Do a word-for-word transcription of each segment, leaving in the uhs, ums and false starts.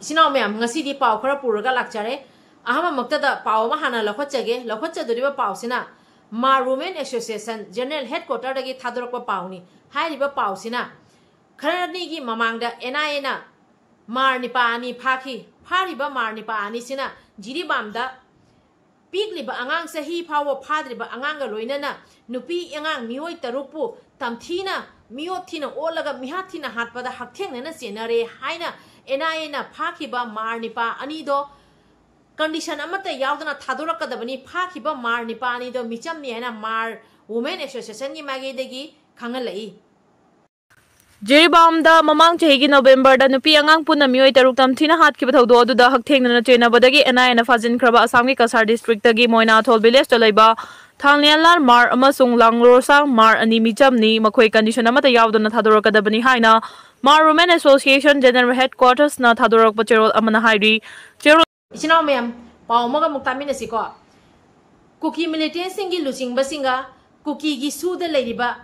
ꯏꯆꯤꯟ ꯏꯅꯥꯎ ꯃꯌꯥꯝ, ꯉꯁꯤꯗꯤ ꯄꯥꯎ ꯈꯔ ꯄꯨꯔꯒ ꯂꯥꯛꯆꯔꯦ꯫ ꯑꯍꯥꯟꯕꯃꯛꯇꯗ ꯄꯥꯎ ꯑꯃ ꯍꯥꯟꯅ ꯂꯧꯈꯠꯆꯒꯦ꯫ ꯂꯧꯈꯠꯆꯗꯣꯔꯤꯕ ꯄꯥꯎꯁꯤꯅ ꯃꯥꯔ Women Association General Headquarter ꯗꯒꯤ ꯊꯥꯗꯣꯔꯛꯄ ꯄꯥꯎꯅꯤ꯫ ꯍꯥꯏꯔꯤꯕ ꯄꯥꯎꯁꯤꯅ ꯈꯔꯅꯤꯒꯤ ꯃꯃꯥꯡꯗ N I A ꯅ ꯃꯥꯔ ꯅꯤꯄꯥ ꯑꯅꯤ ꯐꯥꯈꯤ꯫ ꯐꯥꯔꯤꯕ ꯃꯥꯔ ꯅꯤꯄꯥ ꯑꯅꯤꯁꯤꯅ ꯖꯤꯔꯤꯕꯥꯝꯗ ꯄꯤꯛꯂꯤꯕ ꯑꯉꯥꯡ ꯆꯍꯤ ꯐꯥꯎꯕ ꯐꯥꯗ꯭ꯔꯤꯕ ꯑꯉꯥꯡꯒ ꯂꯣꯏꯅꯅ ꯅꯨꯄꯤ ꯑꯉꯥꯡ ꯃꯤꯑꯣꯏ ꯇꯔꯨꯛꯄꯨ ꯇꯝꯊꯤꯅ ꯃꯤꯑꯣꯠ ꯊꯤꯅ ꯑꯣꯠꯂꯒ ꯃꯤꯍꯥꯠ ꯊꯤꯅ ꯍꯥꯠꯄꯗ ꯍꯛꯊꯦꯡꯅꯅ ꯆꯦꯟꯅꯔꯦ ꯍꯥꯏꯅ N I A ꯅ ꯐꯥꯈꯤꯕ ꯃꯥꯔ ꯅꯤꯄꯥ ꯑꯅꯤꯗꯣ condition ꯑꯃꯠꯇ ꯌꯥꯎꯗꯅ ꯊꯥꯗꯣꯔꯛꯀꯗꯕꯅꯤ꯫ ꯐꯥꯈꯤꯕ ꯃꯥꯔ ꯅꯤꯄꯥ ꯑꯅꯤꯗꯣ ꯃꯤꯆꯝꯅꯤ ꯍꯥꯏꯅ ꯃꯥꯔ Women Association ꯒꯤ ꯃꯥꯏꯀꯩꯗꯒꯤ ꯈꯪꯍꯜꯂꯛꯏ꯫ ꯖꯤꯔꯤꯕꯥꯝꯗ ꯃꯃꯥꯡ ꯆꯍꯤꯒꯤ ꯅꯕꯦꯝꯕꯔꯗ ꯅꯨꯄꯤ ꯑꯉꯥꯡ ꯄꯨꯟꯅ ꯃꯤꯑꯣꯏ ꯇꯔꯨꯛ ꯇꯝꯊꯤꯅ ꯍꯥꯠꯈꯤꯕ ꯊꯧꯗꯣꯛ ꯑꯗꯨꯗ ꯍꯛꯊꯦꯡꯅꯅ ꯆꯦꯟꯅꯕꯗꯒꯤ N I A ꯅ ꯐꯥꯖꯤꯟꯈ꯭ꯔꯕ ꯑꯁꯥꯝꯒꯤ ꯀꯁꯥꯔ district ꯇꯒꯤ ꯃꯣꯏꯅꯥꯊꯣꯜ village ꯇ ꯂꯩꯕ ꯊꯥꯡꯂꯤꯌꯥꯟꯂꯥꯜ ꯃꯥꯔ ꯑꯃꯁꯨꯡ ꯂꯥꯡꯂꯣꯔꯁꯥꯡ ꯃꯥꯔ ꯑꯅꯤ ꯃꯤꯆꯝꯅꯤ꯫ ꯃꯈꯣꯏ condition ꯑꯃꯠꯇ ꯌꯥꯎꯗꯅ ꯊꯥꯗꯣꯔꯛꯀꯗꯕꯅꯤ ꯍꯥꯏꯅ ꯃꯥꯔ Women Association General Headquarters ꯅ ꯊꯥꯗꯣꯔꯛꯄ ꯆꯦꯔꯣꯜ ꯑꯃꯅ ꯍꯥꯏꯔꯤ꯫ ꯆꯦꯔꯣꯜ ꯏꯆꯤꯟ ꯏꯅꯥꯎ ꯃꯌꯥꯝ, ꯄꯥꯎ ꯑꯃꯒ ꯑꯃꯨꯛ ꯇꯥꯃꯤꯟꯅꯁꯤꯀꯣ꯫ ꯀꯨꯀꯤ militant ꯁꯤꯡꯒꯤ ꯂꯨꯆꯤꯡꯕꯁꯤꯡꯒ ꯀꯨꯀꯤꯒꯤ ꯁꯨꯗ ꯂꯩꯔꯤꯕ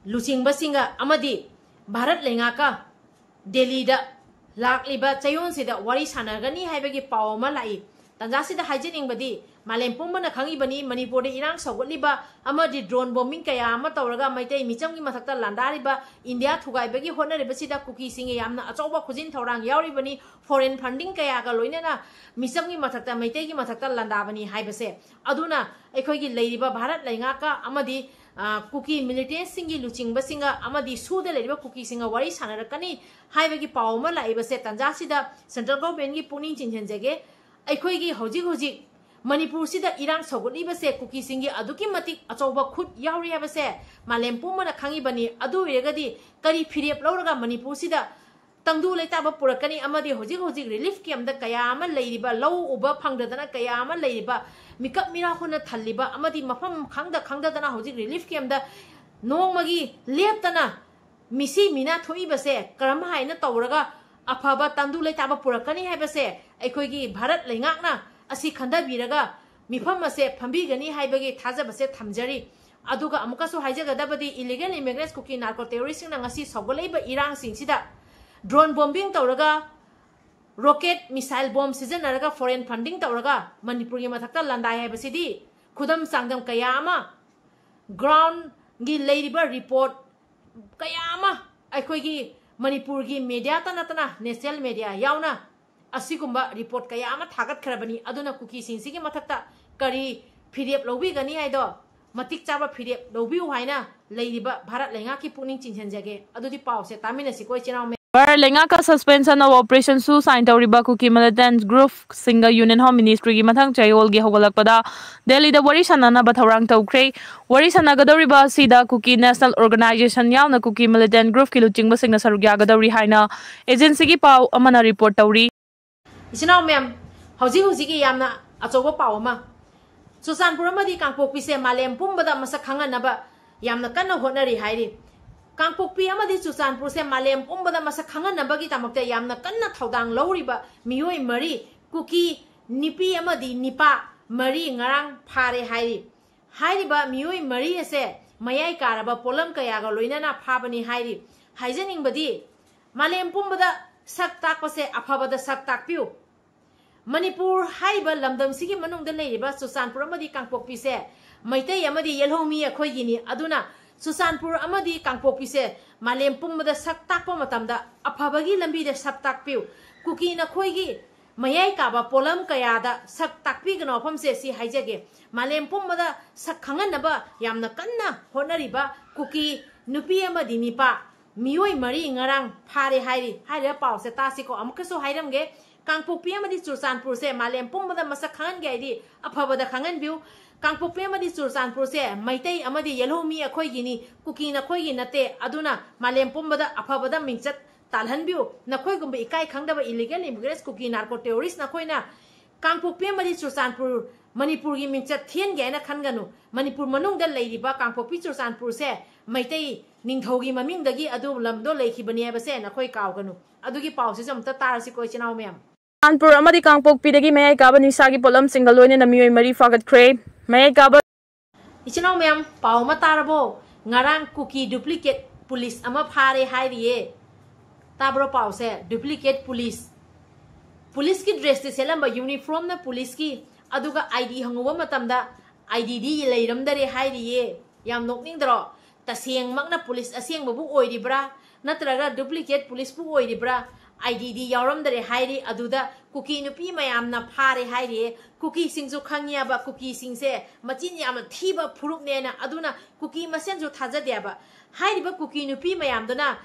ꯂꯨꯆꯤꯡꯕꯁꯤꯡꯒ ꯑꯃꯗꯤ ꯚꯥꯔꯠ ꯂꯩꯉꯥꯛꯀ ꯗꯦꯜꯂꯤꯗ ꯂꯥꯛꯂꯤꯕ ꯆꯌꯣꯜꯁꯤꯗ ꯋꯥꯔꯤ ꯁꯥꯟꯅꯒꯅꯤ ꯍꯥꯏꯕꯒꯤ ꯄꯥꯎ ꯑꯃ ꯂꯥꯛꯏ꯫ ꯇꯥꯟꯖꯥꯁꯤꯗ ꯍꯥꯏꯖꯅꯤꯡꯕꯗꯤ, ꯃꯥꯂꯦꯝ ꯄꯨꯝꯕꯅ ꯈꯪꯉꯤꯕꯅꯤ, ꯃꯅꯤꯄꯨꯔꯗ ꯏꯔꯥꯡ ꯁꯧꯒꯠꯂꯤꯕ ꯑꯃꯗꯤ drone bombing ꯀꯌꯥ ꯑꯃ ꯇꯧꯔꯒ ꯃꯩꯇꯩ ꯃꯤꯆꯝꯒꯤ ꯃꯊꯛꯇ ꯂꯥꯟꯗꯥꯔꯤꯕ ꯏꯟꯗꯤꯌꯥ ꯊꯨꯒꯥꯏꯕꯒꯤ ꯍꯣꯠꯅꯔꯤꯕꯁꯤꯗ ꯀꯨꯀꯤꯁꯤꯡꯒꯤ ꯌꯥꯝꯅ ꯑꯆꯧꯕ ꯈꯨꯖꯤꯟ ꯊꯧꯔꯥꯡ ꯌꯥꯎꯔꯤꯕꯅꯤ꯫ Foreign funding ꯀꯌꯥꯒ ꯂꯣꯏꯅꯅ ꯃꯤꯆꯝꯒꯤ ꯃꯊꯛꯇ, ꯃꯩꯇꯩꯒꯤ ꯃꯊꯛꯇ ꯂꯥꯟꯗꯥꯕꯅꯤ ꯍꯥꯏꯕꯁꯦ꯫ ꯑꯗꯨꯅ ꯑꯩꯈꯣꯏꯒꯤ ꯂꯩꯔꯤꯕ ꯚꯥꯔꯠ ꯂꯩꯉꯥꯛꯀ ꯑꯃꯗꯤ, ꯑ, ꯀꯨꯀꯤ militant ꯁꯤꯡꯒꯤ ꯂꯨꯆꯤꯡꯕꯁꯤꯡꯒ ꯑꯃꯗꯤ ꯁꯨꯗ ꯂꯩꯔꯤꯕ ꯀꯨꯀꯤꯁꯤꯡꯒ ꯋꯥꯔꯤ ꯁꯥꯟꯅꯔꯛꯀꯅꯤ ꯍꯥꯏꯕꯒꯤ ꯄꯥꯎ ꯑꯃ ꯂꯥꯛꯏꯕꯁꯦ ꯇꯥꯟꯖꯥꯁꯤꯗ central government ꯀꯤ ꯄꯨꯛꯅꯤꯡ ꯆꯤꯡꯁꯤꯟꯖꯒꯦ꯫ ꯑꯩꯈꯣꯏꯒꯤ ꯍꯧꯖꯤꯛ ꯍꯧꯖꯤꯛ ꯃꯅꯤꯄꯨꯔꯁꯤꯗ ꯏꯔꯥꯡ ꯁꯧꯒꯠꯂꯤꯕꯁꯦ ꯀꯨꯀꯤꯁꯤꯡꯒꯤ ꯑꯗꯨꯛꯀꯤ ꯃꯇꯤꯛ ꯑꯆꯧꯕ ꯈꯨꯠ ꯌꯥꯎꯔꯤ ꯍꯥꯏꯕꯁꯦ ꯃꯥꯂꯦꯝ ꯄꯨꯝꯕꯅ ꯈꯪꯉꯤꯕꯅꯤ꯫ ꯑꯗꯨ ꯑꯣꯏꯔꯒꯗꯤ ꯀꯔꯤ ꯐꯤꯔꯦꯞ ꯂꯧꯔꯒ ꯃꯅꯤꯄꯨꯔꯁꯤꯗ ꯇꯪꯗꯨ ꯂꯩꯇꯥꯕ ꯄꯨꯔꯛꯀꯅꯤ ꯑꯃꯗꯤ ꯍꯧꯖꯤꯛ ꯍꯧꯖꯤꯛ relief camp ꯇ ꯀꯌꯥ ꯑꯃ ꯂꯩꯔꯤꯕ, ꯂꯧ ꯎꯕ ꯐꯪꯗꯗꯅ ꯀꯌꯥ ꯑꯃ ꯂꯩꯔꯤꯕ, ꯃꯤꯀꯞ ꯃꯤꯔꯥꯛ ꯍꯨꯟꯅ ꯊꯜꯂꯤꯕ ꯑꯃꯗꯤ ꯃꯐꯝ ꯈꯪꯗ ꯈꯪꯗꯗꯅ ꯍꯧꯖꯤꯛ relief camp ꯇ ꯅꯣꯡꯃꯒꯤ ꯂꯦꯞꯇꯅ ꯃꯤꯁꯤ ꯃꯤꯅꯥ ꯊꯣꯛꯏꯕꯁꯦ ꯀꯔꯝ ꯍꯥꯏꯅ ꯇꯧꯔꯒ ꯑꯐꯕ ꯇꯪꯗꯨ ꯂꯩꯇꯥꯕ ꯄꯨꯔꯛꯀꯅꯤ ꯍꯥꯏꯕꯁꯦ ꯑꯩꯈꯣꯏꯒꯤ ꯚꯥꯔꯠ ꯂꯩꯉꯥꯛꯅ ꯑꯁꯤ ꯈꯟꯊꯕꯤꯔꯒ ꯃꯤꯐꯝ ꯑꯁꯦ ꯐꯝꯕꯤꯒꯅꯤ ꯍꯥꯏꯕꯒꯤ ꯊꯥꯖꯕꯁꯦ ꯊꯝꯖꯔꯤ꯫ ꯑꯗꯨꯒ ꯑꯃꯨꯛꯀꯁꯨ ꯍꯥꯏꯖꯒꯗꯕꯗꯤ, illegal immigrants ꯀꯨꯀꯤ narco terrorist ꯁꯤꯡꯅ ꯉꯁꯤ ꯁꯧꯒꯠꯂꯛꯏꯕ ꯏꯔꯥꯡꯁꯤꯡꯁꯤꯗ drone bombing ꯇꯧꯔꯒ rocket, missile bomb ꯁꯤꯖꯤꯟꯅꯔꯒ foreign funding ꯇꯧꯔꯒ ꯃꯅꯤꯄꯨꯔꯒꯤ ꯃꯊꯛꯇ ꯂꯥꯟꯗꯥꯏ ꯍꯥꯏꯕꯁꯤꯗꯤ ꯈꯨꯗꯝ ꯆꯥꯡꯗꯝ ꯀꯌꯥ ꯑꯃ, ground ꯒꯤ ꯂꯩꯔꯤꯕ report ꯀꯌꯥ ꯑꯃ ꯑꯩꯈꯣꯏꯒꯤ ꯃꯅꯤꯄꯨꯔꯒꯤ media ꯇ ꯅꯠꯇꯅ national media ꯌꯥꯎꯅ ꯑꯁꯤꯒꯨꯝꯕ report ꯀꯌꯥ ꯑꯃ ꯊꯥꯒꯠꯈ꯭ꯔꯕꯅꯤ꯫ ꯑꯗꯨꯅ ꯀꯨꯀꯤꯁꯤꯡꯁꯤꯒꯤ ꯃꯊꯛꯇ ꯀꯔꯤ ꯐꯤꯔꯦꯞ ꯂꯧꯕꯤꯒꯅꯤ ꯍꯥꯏꯗꯣ ꯃꯇꯤꯛ ꯆꯥꯕ ꯐꯤꯔꯦꯞ ꯂꯧꯕꯤꯌꯨ ꯍꯥꯏꯅ ꯂꯩꯔꯤꯕ ꯚꯥꯔꯠ ꯂꯩꯉꯥꯛꯀꯤ ꯄꯨꯛꯅꯤꯡ ꯆꯤꯡꯁꯤꯟꯖꯒꯦ꯫ ꯑꯗꯨꯗꯤ ꯄꯥꯎꯁꯦ ꯇꯥꯃꯤꯟꯅꯁꯤꯀꯣ, ꯏꯆꯤꯟ ꯏꯅꯥꯎ ꯃꯌꯥꯝ꯫ ꯚꯥꯔꯠ ꯂꯩꯉꯥꯛꯀ suspension of operation ꯁꯨ sign ꯇꯧꯔꯤꯕ ꯀꯨꯀꯤ militant group ꯁꯤꯡꯒ Union Home Ministry ꯒꯤ ꯃꯊꯪ ꯆꯌꯣꯜꯒꯤ ꯍꯧꯒꯠꯂꯛꯄꯗ ꯗꯦꯜꯂꯤꯗ ꯋꯥꯔꯤ ꯁꯥꯟꯅꯅꯕ ꯊꯧꯔꯥꯡ ꯇꯧꯈ꯭ꯔꯦ꯫ ꯋꯥꯔꯤ ꯁꯥꯟꯅꯒꯗꯧꯔꯤꯕ ꯑꯁꯤꯗ Kuki National Organization ꯌꯥꯎꯅ ꯀꯨꯀꯤ militant group ꯀꯤ ꯂꯨꯆꯤꯡꯕꯁꯤꯡꯅ ꯁꯔꯨꯛ ꯌꯥꯒꯗꯧꯔꯤ ꯍꯥꯏꯅ agency ꯒꯤ ꯄꯥꯎ ꯑꯃꯅ report ꯇꯧꯔꯤ꯫ ꯏꯆꯤꯟ ꯏꯅꯥꯎ ꯃꯌꯥꯝ, ꯍꯧꯖꯤꯛ ꯍꯧꯖꯤꯛꯀꯤ ꯌꯥꯝꯅ ꯑꯆꯧꯕ ꯄꯥꯎ ꯑꯃ, ꯆꯨꯔꯆꯥꯟꯄꯨꯔ ꯑꯃꯗꯤ ꯀꯥꯡꯄꯣꯛꯄꯤꯁꯦ ꯃꯥꯂꯦꯝ ꯄꯨꯝꯕꯗ ꯃꯁꯛ ꯈꯪꯍꯟꯅꯕ ꯌꯥꯝꯅ ꯀꯟꯅ ꯍꯣꯠꯅꯔꯤ ꯍꯥꯏꯔꯤ꯫ ꯀꯥꯡꯄꯣꯛꯄꯤ ꯑꯃꯗꯤ ꯆꯨꯔꯆꯥꯟꯄꯨꯔꯁꯦ ꯃꯥꯂꯦꯝ ꯄꯨꯝꯕꯗ ꯃꯁꯛ ꯈꯪꯍꯟꯅꯕꯒꯤꯗꯃꯛꯇ ꯌꯥꯝꯅ ꯀꯟꯅ ꯊꯧꯗꯥꯡ ꯂꯧꯔꯤꯕ ꯃꯤꯑꯣꯏ ꯃꯔꯤ, ꯀꯨꯀꯤ ꯅꯨꯄꯤ ꯑꯃꯗꯤ ꯅꯤꯄꯥ ꯃꯔꯤ ꯉꯔꯥꯡ ꯐꯥꯔꯦ ꯍꯥꯏꯔꯤ꯫ ꯍꯥꯏꯔꯤꯕ ꯃꯤꯑꯣꯏ ꯃꯔꯤ ꯑꯁꯦ ꯃꯌꯥꯏ ꯀꯥꯔꯕ ꯄꯣꯠꯂꯝ ꯀꯌꯥꯒ ꯂꯣꯏꯅꯅ ꯐꯥꯕꯅꯤ ꯍꯥꯏꯔꯤ꯫ ꯍꯥꯏꯖꯅꯤꯡꯕꯗꯤ, ꯃꯥꯂꯦꯝ ꯄꯨꯝꯕꯗ ꯁꯛ ꯇꯥꯛꯄꯁꯦ ꯑꯐꯕꯗ ꯁꯛ ꯇꯥꯛꯄꯤꯌꯨ꯫ ꯃꯅꯤꯄꯨꯔ ꯍꯥꯏꯔꯤꯕ ꯂꯝꯗꯝꯁꯤꯒꯤ ꯃꯅꯨꯡꯗ ꯂꯩꯔꯤꯕ ꯆꯨꯔꯆꯥꯟꯄꯨꯔ ꯑꯃꯗꯤ ꯀꯥꯡꯄꯣꯛꯄꯤꯁꯦ ꯃꯩꯇꯩ ꯑꯃꯗꯤ ꯌꯦꯜꯍꯧꯃꯤ ꯑꯩꯈꯣꯏꯒꯤꯅꯤ꯫ ꯑꯗꯨꯅ ꯆꯨꯔꯆꯥꯟꯄꯨꯔ ꯑꯃꯗꯤ ꯀꯥꯡꯄꯣꯛꯄꯤꯁꯦ ꯃꯥꯂꯦꯝ ꯄꯨꯝꯕꯗ ꯁꯛ ꯇꯥꯛꯄ ꯃꯇꯝꯗ ꯑꯐꯕꯒꯤ ꯂꯝꯕꯤꯗ ꯁꯛ ꯇꯥꯛꯄꯤꯌꯨ꯫ ꯀꯨꯀꯤ ꯅꯈꯣꯏꯒꯤ ꯃꯌꯥꯏ ꯀꯥꯕ ꯄꯣꯠꯂꯝ ꯀꯌꯥꯗ ꯁꯛ ꯇꯥꯛꯄꯤꯒꯅꯣ ꯋꯥꯐꯝꯁꯦ ꯁꯤ ꯍꯥꯏꯖꯒꯦ꯫ ꯃꯥꯂꯦꯝ ꯄꯨꯝꯕꯗ ꯁꯛ ꯈꯪꯍꯟꯅꯕ ꯌꯥꯝꯅ ꯀꯟꯅ ꯍꯣꯠꯅꯔꯤꯕ ꯀꯨꯀꯤ ꯅꯨꯄꯤ ꯑꯃꯗꯤ ꯅꯤꯄꯥ ꯃꯤꯑꯣꯏ ꯃꯔꯤ ꯉꯔꯥꯡ ꯐꯥꯔꯦ ꯍꯥꯏꯔꯤ꯫ ꯍꯥꯏꯔꯤꯕ ꯄꯥꯎꯁꯦ ꯇꯥꯁꯤꯀꯣ꯫ ꯑꯃꯨꯛꯀꯁꯨ ꯍꯥꯏꯔꯝꯒꯦ, ꯀꯥꯡꯄꯣꯛꯄꯤ ꯑꯃꯗꯤ ꯆꯨꯔꯆꯥꯟꯄꯨꯔꯁꯦ ꯃꯥꯂꯦꯝ ꯄꯨꯝꯕꯗ ꯃꯁꯛ ꯈꯪꯍꯟꯒꯦ ꯍꯥꯏꯗꯤ ꯑꯐꯕꯗ ꯈꯪꯍꯟꯕꯤꯌꯨ꯫ ꯀꯥꯡꯄꯣꯛꯄꯤ ꯑꯃꯗꯤ ꯆꯨꯔꯆꯥꯟꯄꯨꯔꯁꯦ ꯃꯩꯇꯩ ꯑꯃꯗꯤ ꯌꯦꯜꯍꯧꯃꯤ ꯑꯩꯈꯣꯏꯒꯤꯅꯤ, ꯀꯨꯀꯤ ꯅꯈꯣꯏꯒꯤ ꯅꯠꯇꯦ꯫ ꯑꯗꯨꯅ ꯃꯥꯂꯦꯝ ꯄꯨꯝꯕꯗ ꯑꯐꯕꯗ ꯃꯤꯡꯆꯠ ꯇꯥꯜꯍꯟꯕꯤꯌꯨ꯫ ꯅꯈꯣꯏꯒꯨꯝꯕ ꯏꯀꯥꯏ ꯈꯪꯗꯕ illegal immigrants, ꯀꯨꯀꯤ narco terrorist ꯅꯈꯣꯏꯅ ꯀꯥꯡꯄꯣꯛꯄꯤ ꯑꯃꯗꯤ ꯆꯨꯔꯆꯥꯟꯄꯨꯔ ꯃꯅꯤꯄꯨꯔꯒꯤ ꯃꯤꯡꯆꯠ ꯊꯤꯍꯟꯒꯦ ꯍꯥꯏꯅ ꯈꯟꯒꯅꯨ꯫ ꯃꯅꯤꯄꯨꯔ ꯃꯅꯨꯡꯗ ꯂꯩꯔꯤꯕ ꯀꯥꯡꯄꯣꯛꯄꯤ ꯆꯨꯔꯆꯥꯟꯄꯨꯔꯁꯦ ꯃꯩꯇꯩ ꯅꯤꯡꯊꯧꯒꯤ ꯃꯃꯤꯡꯗꯒꯤ ꯑꯗꯨ ꯂꯝꯗꯣ ꯂꯩꯈꯤꯕꯅꯤ ꯍꯥꯏꯕꯁꯦ ꯅꯈꯣꯏ ꯀꯥꯎꯒꯅꯨ꯫ ꯑꯗꯨꯒꯤ ꯄꯥꯎꯁꯤꯁꯨ ꯑꯃꯨꯛꯇ ꯇꯥꯔꯁꯤꯀꯣ, ꯏꯆꯤꯟ ꯏꯅꯥꯎ ꯃꯌꯥꯝ꯫ ꯆꯨꯔꯆꯥꯟꯄꯨꯔ ꯑꯃꯗꯤ ꯀꯥꯡꯄꯣꯛꯄꯤꯗꯒꯤ ꯃꯌꯥꯏ ꯀꯥꯕ ꯅꯤꯁꯥꯒꯤ ꯄꯣꯠꯂꯝꯁꯤꯡꯒ ꯂꯣꯏꯅꯅ ꯃꯤꯑꯣꯏ ꯃꯔꯤ ꯐꯥꯒꯠꯈ꯭ꯔꯦ꯫ ꯃꯌꯥꯏ ꯀꯥꯕ ꯏꯆꯤꯟ ꯏꯅꯥꯎ ꯃꯌꯥꯝ, ꯄꯥꯎ ꯑꯃ ꯇꯥꯔꯕꯣ? ꯉꯔꯥꯡ ꯀꯨꯀꯤ duplicate police ꯑꯃ ꯐꯥꯔꯦ ꯍꯥꯏꯔꯤꯌꯦ꯫ ꯇꯥꯕ꯭ꯔꯣ ꯄꯥꯎꯁꯦ? Duplicate police꯫ ꯄꯨꯂꯤꯁꯀꯤ ꯗ꯭ꯔꯦꯁꯇꯤ ꯁꯦꯠꯂꯝꯕ, ꯌꯨꯅꯤꯐꯣꯔꯝꯅ ꯄꯨꯂꯤꯁꯀꯤ, ꯑꯗꯨꯒ ꯑꯥꯏ ꯗꯤ ꯍꯪꯉꯨꯕ ꯃꯇꯝꯗ ꯑꯥꯏ ꯗꯤꯗꯤ ꯂꯩꯔꯝꯗꯔꯦ ꯍꯥꯏꯔꯤꯌꯦ꯫ ꯌꯥꯝ ꯅꯣꯛꯅꯤꯡꯗ꯭ꯔꯣ? ꯇꯁꯦꯡꯃꯛꯅ ꯄꯨꯂꯤꯁ ꯑꯁꯦꯡꯕꯕꯨ ꯑꯣꯏꯔꯤꯕ꯭ꯔꯥ, ꯅꯠꯇ꯭ꯔꯒ ꯗꯨꯄ꯭ꯂꯤꯀꯦꯠ ꯄꯨꯂꯤꯁꯄꯨ ꯑꯣꯏꯔꯤꯕ꯭ꯔꯥ? ꯑꯥꯏ ꯗꯤꯗꯤ ꯌꯥꯎꯔꯝꯗꯔꯦ ꯍꯥꯏꯔꯤ꯫ ꯑꯗꯨꯗ ꯀꯨꯀꯤ ꯅꯨꯄꯤ ꯃꯌꯥꯝꯅ ꯐꯥꯔꯦ ꯍꯥꯏꯔꯤꯌꯦ꯫ ꯀꯨꯀꯤꯁꯤꯡꯁꯨ ꯈꯪꯉꯦꯕ, ꯀꯨꯀꯤꯁꯤꯡꯁꯦ ꯃꯆꯤꯟ ꯌꯥꯝꯅ ꯊꯤꯕ ꯐꯨꯔꯨꯞꯅꯦꯅ꯫ ꯑꯗꯨꯅ ꯀꯨꯀꯤ ꯃꯁꯦꯟꯁꯨ ꯊꯥꯖꯗꯦꯕ꯫ ꯍꯥꯏꯔꯤꯕ ꯀꯨꯀꯤ ꯅꯨꯄꯤ ꯃꯌꯥꯝꯗꯨꯅ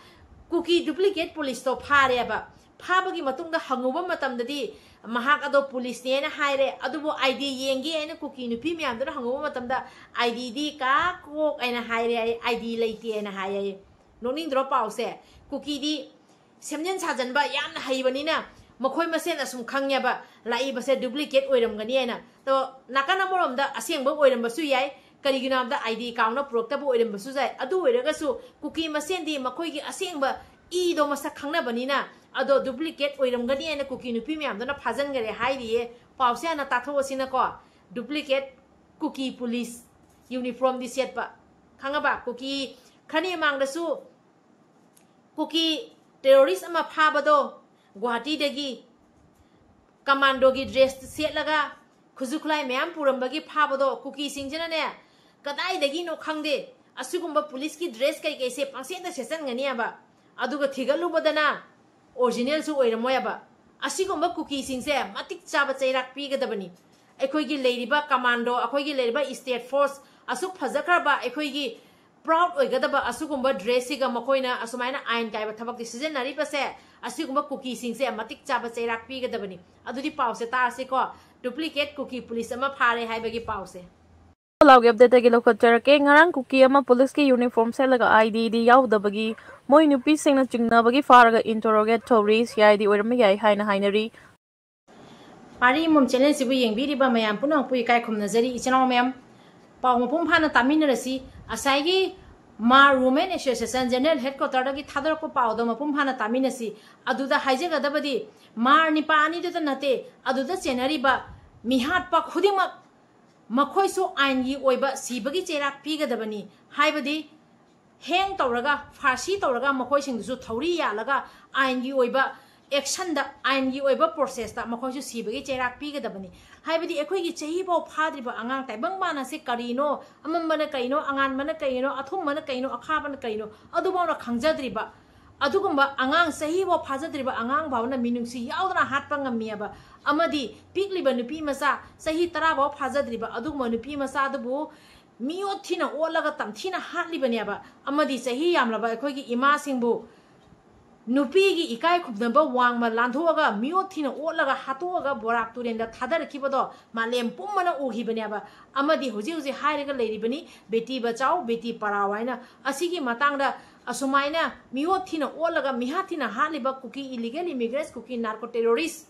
ꯀꯨꯀꯤ ꯗꯨꯄ꯭ꯂꯤꯀꯦꯠ ꯄꯨꯂꯤꯁꯇꯣ ꯐꯥꯔꯦꯕ꯫ ꯐꯥꯕꯒꯤ ꯃꯇꯨꯡꯗ ꯍꯪꯉꯨꯕ ꯃꯇꯝꯗꯗꯤ ꯃꯍꯥꯛ ꯑꯗꯣ ꯄꯨꯂꯤꯁꯅꯦꯅ ꯍꯥꯏꯔꯦ, ꯑꯗꯨꯕꯨ ꯑꯥꯏ ꯗꯤ ꯌꯦꯡꯒꯦ ꯍꯥꯏꯅ ꯀꯨꯀꯤ ꯅꯨꯄꯤ ꯃꯌꯥꯝꯗꯨꯅ ꯍꯪꯉꯨꯕ ꯃꯇꯝꯗ ꯑꯥꯏ ꯗꯤꯗꯤ ꯀꯥ ꯀꯣꯛ ꯍꯥꯏꯅ ꯍꯥꯏꯔꯦ ꯍꯥꯏꯌꯦ, ꯑꯥꯏ ꯗꯤ ꯂꯩꯇꯦꯅ ꯍꯥꯏꯌꯦ꯫ ꯅꯣꯛꯅꯤꯡꯗ꯭ꯔꯣ ꯄꯥꯎꯁꯦ? ꯀꯨꯀꯤꯗꯤ ꯁꯦꯝꯖꯤꯟ ꯁꯥꯖꯟꯕ ꯌꯥꯝꯅ ꯍꯩꯕꯅꯤꯅ ꯃꯈꯣꯏ ꯃꯁꯦꯟ ꯑꯁꯨꯝ ꯈꯪꯉꯦꯕ, ꯂꯥꯛꯏꯕꯁꯦ ꯗꯨꯄ꯭ꯂꯤꯀꯦꯠ ꯑꯣꯏꯔꯝꯒꯅꯤ ꯍꯥꯏꯅ꯫ ꯑꯗꯣ ꯅꯥꯀꯟ ꯑꯃꯔꯣꯝꯗ ꯑꯁꯦꯡꯕ ꯑꯣꯏꯔꯝꯕꯁꯨ ꯌꯥꯏ, ꯀꯔꯤꯒꯤꯅꯣ ꯍꯥꯏꯕꯗ ꯑꯥꯏ ꯗꯤ ꯀꯥꯎꯅ ꯄꯨꯔꯛꯇꯕ ꯑꯣꯏꯔꯝꯕꯁꯨ ꯌꯥꯏ꯫ ꯑꯗꯨ ꯑꯣꯏꯔꯒꯁꯨ ꯀꯨꯀꯤ ꯃꯁꯦꯟꯗꯤ ꯃꯈꯣꯏꯒꯤ ꯑꯁꯦꯡꯕ ꯏꯗꯣ ꯃꯁꯛ ꯈꯪꯅꯕꯅꯤꯅ ꯑꯗꯣ ꯗꯨꯄ꯭ꯂꯤꯀꯦꯠ ꯑꯣꯏꯔꯝꯒꯅꯤ ꯍꯥꯏꯅ ꯀꯨꯀꯤ ꯅꯨꯄꯤ ꯃꯌꯥꯝꯗꯨꯅ ꯐꯥꯖꯤꯟꯈꯔꯦ ꯍꯥꯏꯔꯤꯌꯦ꯫ ꯄꯥꯎꯁꯦ ꯍꯥꯟꯅ ꯇꯥꯊꯣꯛꯑꯁꯤꯅꯀꯣ꯫ ꯗꯨꯄ꯭ꯂꯤꯀꯦꯠ ꯀꯨꯀꯤ ꯄꯨꯂꯤꯁ ꯌꯨꯅꯤꯐꯣꯔꯝꯗꯤ ꯁꯦꯠꯄ, ꯈꯪꯉꯕ? ꯀꯨꯀꯤ ꯈꯔꯅꯤ ꯃꯃꯥꯡꯗꯁꯨ ꯀꯨꯀꯤ ꯇꯦꯔꯣꯔꯤꯁ ꯑꯃ ꯐꯥꯕꯗꯣ ꯒꯨꯋꯥꯍꯥꯇꯤꯗꯒꯤ ꯀꯃꯥꯟꯗꯣꯒꯤ ꯗ꯭ꯔꯦꯁ ꯁꯦꯠꯂꯒ ꯈꯨꯠꯁꯨ ꯈꯨꯠꯂꯥꯏ ꯃꯌꯥꯝ ꯄꯨꯔꯝꯕꯒꯤ ꯐꯥꯕꯗꯣ ꯀꯨꯀꯤꯁꯤꯡꯁꯤꯅꯅꯦ ꯀꯗꯥꯏꯗꯒꯤꯅꯣ ꯈꯪꯗꯦ ꯑꯁꯤꯒꯨꯝꯕ ꯄꯨꯂꯤꯁꯀꯤ ꯗ꯭ꯔꯦꯁ ꯀꯩꯀꯩꯁꯦ ꯄꯪꯁꯦꯠꯇ ꯁꯦꯠꯆꯟꯒꯅꯤ ꯍꯥꯏꯕ꯫ ꯑꯗꯨꯒ ꯊꯤꯒꯠꯂꯨꯕꯗꯅ ꯑꯣꯔꯤꯖꯤꯅꯦꯜꯁꯨ ꯑꯣꯏꯔꯝꯃꯣꯏ ꯍꯥꯏꯕ꯫ ꯑꯁꯤꯒꯨꯝꯕ ꯀꯨꯀꯤꯁꯤꯡꯁꯦ ꯃꯇꯤꯛ ꯆꯥꯕ ꯆꯩꯔꯥꯛ ꯄꯤꯒꯗꯕꯅꯤ꯫ ꯑꯩꯈꯣꯏꯒꯤ ꯂꯩꯔꯤꯕ ꯀꯃꯥꯟꯗꯣ, ꯑꯩꯈꯣꯏꯒꯤ ꯂꯩꯔꯤꯕ ꯁ꯭ꯇꯦꯠ ꯐꯣꯔꯁ ꯑꯁꯨꯛ ꯐꯖꯈ꯭ꯔꯕ ꯑꯩꯈꯣꯏꯒꯤ ꯄ꯭ꯔꯥꯎꯗ ꯑꯣꯏꯒꯗꯕ ꯑꯁꯤꯒꯨꯝꯕ ꯗ꯭ꯔꯦꯁꯁꯤꯒ ꯃꯈꯣꯏꯅ ꯑꯁꯨꯃꯥꯏꯅ ꯑꯥꯏꯟ ꯀꯥꯏꯕ ꯊꯕꯛꯇꯤ ꯁꯤꯖꯤꯟꯅꯔꯤꯕꯁꯦ, ꯑꯁꯤꯒꯨꯝꯕ ꯀꯨꯀꯤꯁꯤꯡꯁꯦ ꯃꯇꯤꯛ ꯆꯥꯕ ꯆꯩꯔꯥꯛ ꯄꯤꯒꯗꯕꯅꯤ꯫ ꯑꯗꯨꯗꯤ ꯄꯥꯎꯁꯦ ꯇꯥꯔꯁꯤꯀꯣ, ꯗꯨꯄ꯭ꯂꯤꯀꯦꯠ ꯀꯨꯀꯤ ꯄꯨꯂꯤꯁ ꯑꯃ ꯐꯥꯔꯦ ꯍꯥꯏꯕꯒꯤ ꯄꯥꯎꯁꯦ꯫ ꯂꯥꯎꯒꯤ ꯑꯞꯗꯦꯠꯇꯒꯤ ꯂꯧꯈꯠꯆꯔꯛꯀꯦ꯫ ꯉꯔꯥꯡ ꯀꯨꯀꯤ ꯑꯃ ꯄꯨꯂꯤꯁꯀꯤ ꯌꯨꯅꯤꯐꯣꯔꯝ ꯁꯦꯠꯂꯒ ꯑꯥꯏ ꯗꯤꯗꯤ ꯌꯥꯎꯗꯕꯒꯤ ꯃꯣꯏ ꯅꯨꯄꯤꯁꯤꯡꯅ ꯆꯤꯡꯅꯕꯒꯤ ꯐꯥꯔꯒ ꯏꯟꯇꯔꯣꯒꯦꯠ ꯇꯧꯔꯤ꯫ ꯁꯤ ꯑꯥꯏ ꯗꯤ ꯑꯣꯏꯔꯝꯕ ꯌꯥꯏ ꯍꯥꯏꯅ ꯍꯥꯏꯅꯔꯤ꯫ ꯄꯥꯔꯤ ꯃꯨꯝ ꯆꯦꯅꯦꯜꯁꯤꯕꯨ ꯌꯦꯡꯕꯤꯔꯤꯕ ꯃꯌꯥꯝ ꯄꯨꯝꯅꯃꯛꯄꯨ ꯏꯀꯥꯏ ꯈꯨꯝꯅꯖꯔꯤ꯫ ꯏꯆꯤꯟ ꯏꯅꯥꯎ ꯃꯌꯥꯝ, ꯄꯥꯎ ꯃꯄꯨꯡ ꯐꯥꯅ ꯇꯥꯃꯤꯟꯅꯔꯁꯤ꯫ ꯉꯁꯥꯏꯒꯤ ꯃꯥꯔ ꯋꯨꯃꯦꯟ ꯑꯦꯁꯣꯁꯤꯌꯦꯁꯟ ꯖꯦꯅꯔꯦꯜ ꯍꯦꯗꯀ꯭ꯋꯥꯇꯔꯗꯒꯤ ꯊꯥꯗꯣꯔꯛꯄ ꯄꯥꯎꯗꯣ ꯃꯄꯨꯡ ꯐꯥꯅ ꯇꯥꯃꯤꯟꯅꯁꯤ꯫ ꯑꯗꯨꯗ ꯍꯥꯏꯖꯒꯗꯕꯗꯤ ꯃꯥꯔ ꯅꯤꯄꯥ ꯑꯅꯤꯗꯨꯗ ꯅꯠꯇꯦ, ꯑꯗꯨꯗ ꯆꯦꯟꯅꯔꯤꯕ ꯃꯤꯍꯥꯠꯄ ꯈꯨꯗꯤꯡꯃꯛ ꯃꯈꯣꯏꯁꯨ ꯑꯥꯏꯟꯒꯤ ꯑꯣꯏꯕ ꯁꯤꯕꯒꯤ ꯆꯩꯔꯥꯛ ꯄꯤꯒꯗꯕꯅꯤ꯫ ꯍꯥꯏꯕꯗꯤ ꯍꯦꯡ ꯇꯧꯔꯒ, ꯐꯥꯁꯤ ꯇꯧꯔꯒ ꯃꯈꯣꯏꯁꯤꯡꯗꯨꯁꯨ ꯊꯧꯔꯤ ꯌꯥꯜꯂꯒ ꯑꯥꯏꯟꯒꯤ ꯑꯣꯏꯕ ꯑꯦꯛꯁꯟꯗ, ꯑꯥꯏꯟꯒꯤ ꯑꯣꯏꯕ ꯄ꯭ꯔꯣꯁꯦꯁꯇ ꯃꯈꯣꯏꯁꯨ ꯁꯤꯕꯒꯤ ꯆꯩꯔꯥꯛ ꯄꯤꯒꯗꯕꯅꯤ꯫ ꯍꯥꯏꯕꯗꯤ ꯑꯩꯈꯣꯏꯒꯤ ꯆꯍꯤ ꯐꯥꯎ ꯐꯥꯗ꯭ꯔꯤꯕ ꯑꯉꯥꯡ, ꯇꯥꯏꯕꯪ ꯄꯥꯟ ꯑꯁꯤ ꯀꯔꯤꯅꯣ, ꯑꯃꯝꯕꯅ ꯀꯩꯅꯣ, ꯑꯉꯥꯟꯕꯅ ꯀꯩꯅꯣ, ꯑꯊꯨꯝꯕꯅ ꯀꯩꯅꯣ, ꯑꯈꯥꯕꯅ ꯀꯩꯅꯣ, ꯑꯗꯨꯐꯥꯎꯅ ꯈꯪꯖꯗ꯭ꯔꯤꯕ ꯑꯗꯨꯒꯨꯝꯕ ꯑꯉꯥꯡ, ꯆꯍꯤ ꯐꯥꯎ ꯐꯥꯖꯗ꯭ꯔꯤꯕ ꯑꯉꯥꯡ ꯐꯥꯎꯅ ꯃꯤꯅꯨꯡꯁꯤ ꯌꯥꯎꯗꯅ ꯍꯥꯠꯄ ꯉꯝꯃꯤꯑꯕ꯫ ꯑꯃꯗꯤ ꯄꯤꯛꯂꯤꯕ ꯅꯨꯄꯤ ꯃꯆꯥ ꯆꯍꯤ ꯇꯔꯥ ꯐꯥꯎ ꯐꯥꯖꯗ꯭ꯔꯤꯕ ꯑꯗꯨꯒꯨꯝꯕ ꯅꯨꯄꯤ ꯃꯆꯥꯗꯨꯕꯨ ꯃꯤꯑꯣꯠ ꯊꯤꯅ ꯑꯣꯠꯂꯒ ꯇꯝꯊꯤꯅ ꯍꯥꯠꯂꯤꯕꯅꯦꯕ꯫ ꯑꯃꯗꯤ ꯆꯍꯤ ꯌꯥꯝꯂꯕ ꯑꯩꯈꯣꯏꯒꯤ ꯏꯃꯥꯁꯤꯡꯕꯨ ꯅꯨꯄꯤꯒꯤ ꯏꯀꯥꯏ ꯈꯨꯝꯅꯕ ꯋꯥꯡꯃ ꯂꯥꯟꯊꯣꯛꯑꯒ ꯃꯤꯑꯣꯠ ꯊꯤꯅ ꯑꯣꯠꯂꯒ ꯍꯥꯠꯇꯣꯛꯑꯒ ꯕꯣꯔꯥꯛ ꯇꯨꯔꯦꯟꯗ ꯊꯥꯗꯔꯛꯈꯤꯕꯗꯣ ꯃꯥꯂꯦꯝ ꯄꯨꯝꯕꯅ ꯎꯈꯤꯕꯅꯦꯕ꯫ ꯑꯃꯗꯤ ꯍꯧꯖꯤꯛ ꯍꯧꯖꯤꯛ ꯍꯥꯏꯔꯒ ꯂꯩꯔꯤꯕꯅꯤ, "ꯕꯦꯇꯤ ꯕꯆꯥꯎ, ꯕꯦꯇꯤ ꯄꯔꯥꯎ" ꯍꯥꯏꯅ꯫ ꯑꯁꯤꯒꯤ ꯃꯇꯥꯡꯗ ꯑꯁꯨꯃꯥꯏꯅ ꯃꯤꯑꯣꯠ ꯊꯤꯅ ꯑꯣꯠꯂꯒ ꯃꯤꯍꯥꯠ ꯊꯤꯅ ꯍꯥꯠꯂꯤꯕ ꯀꯨꯀꯤ ꯏꯂꯤꯒꯦꯜ ꯏꯃꯤꯒ꯭ꯔꯦꯟꯁ, ꯀꯨꯀꯤ ꯅꯥꯔꯀꯣ ꯇꯦꯔꯣꯔꯤꯁ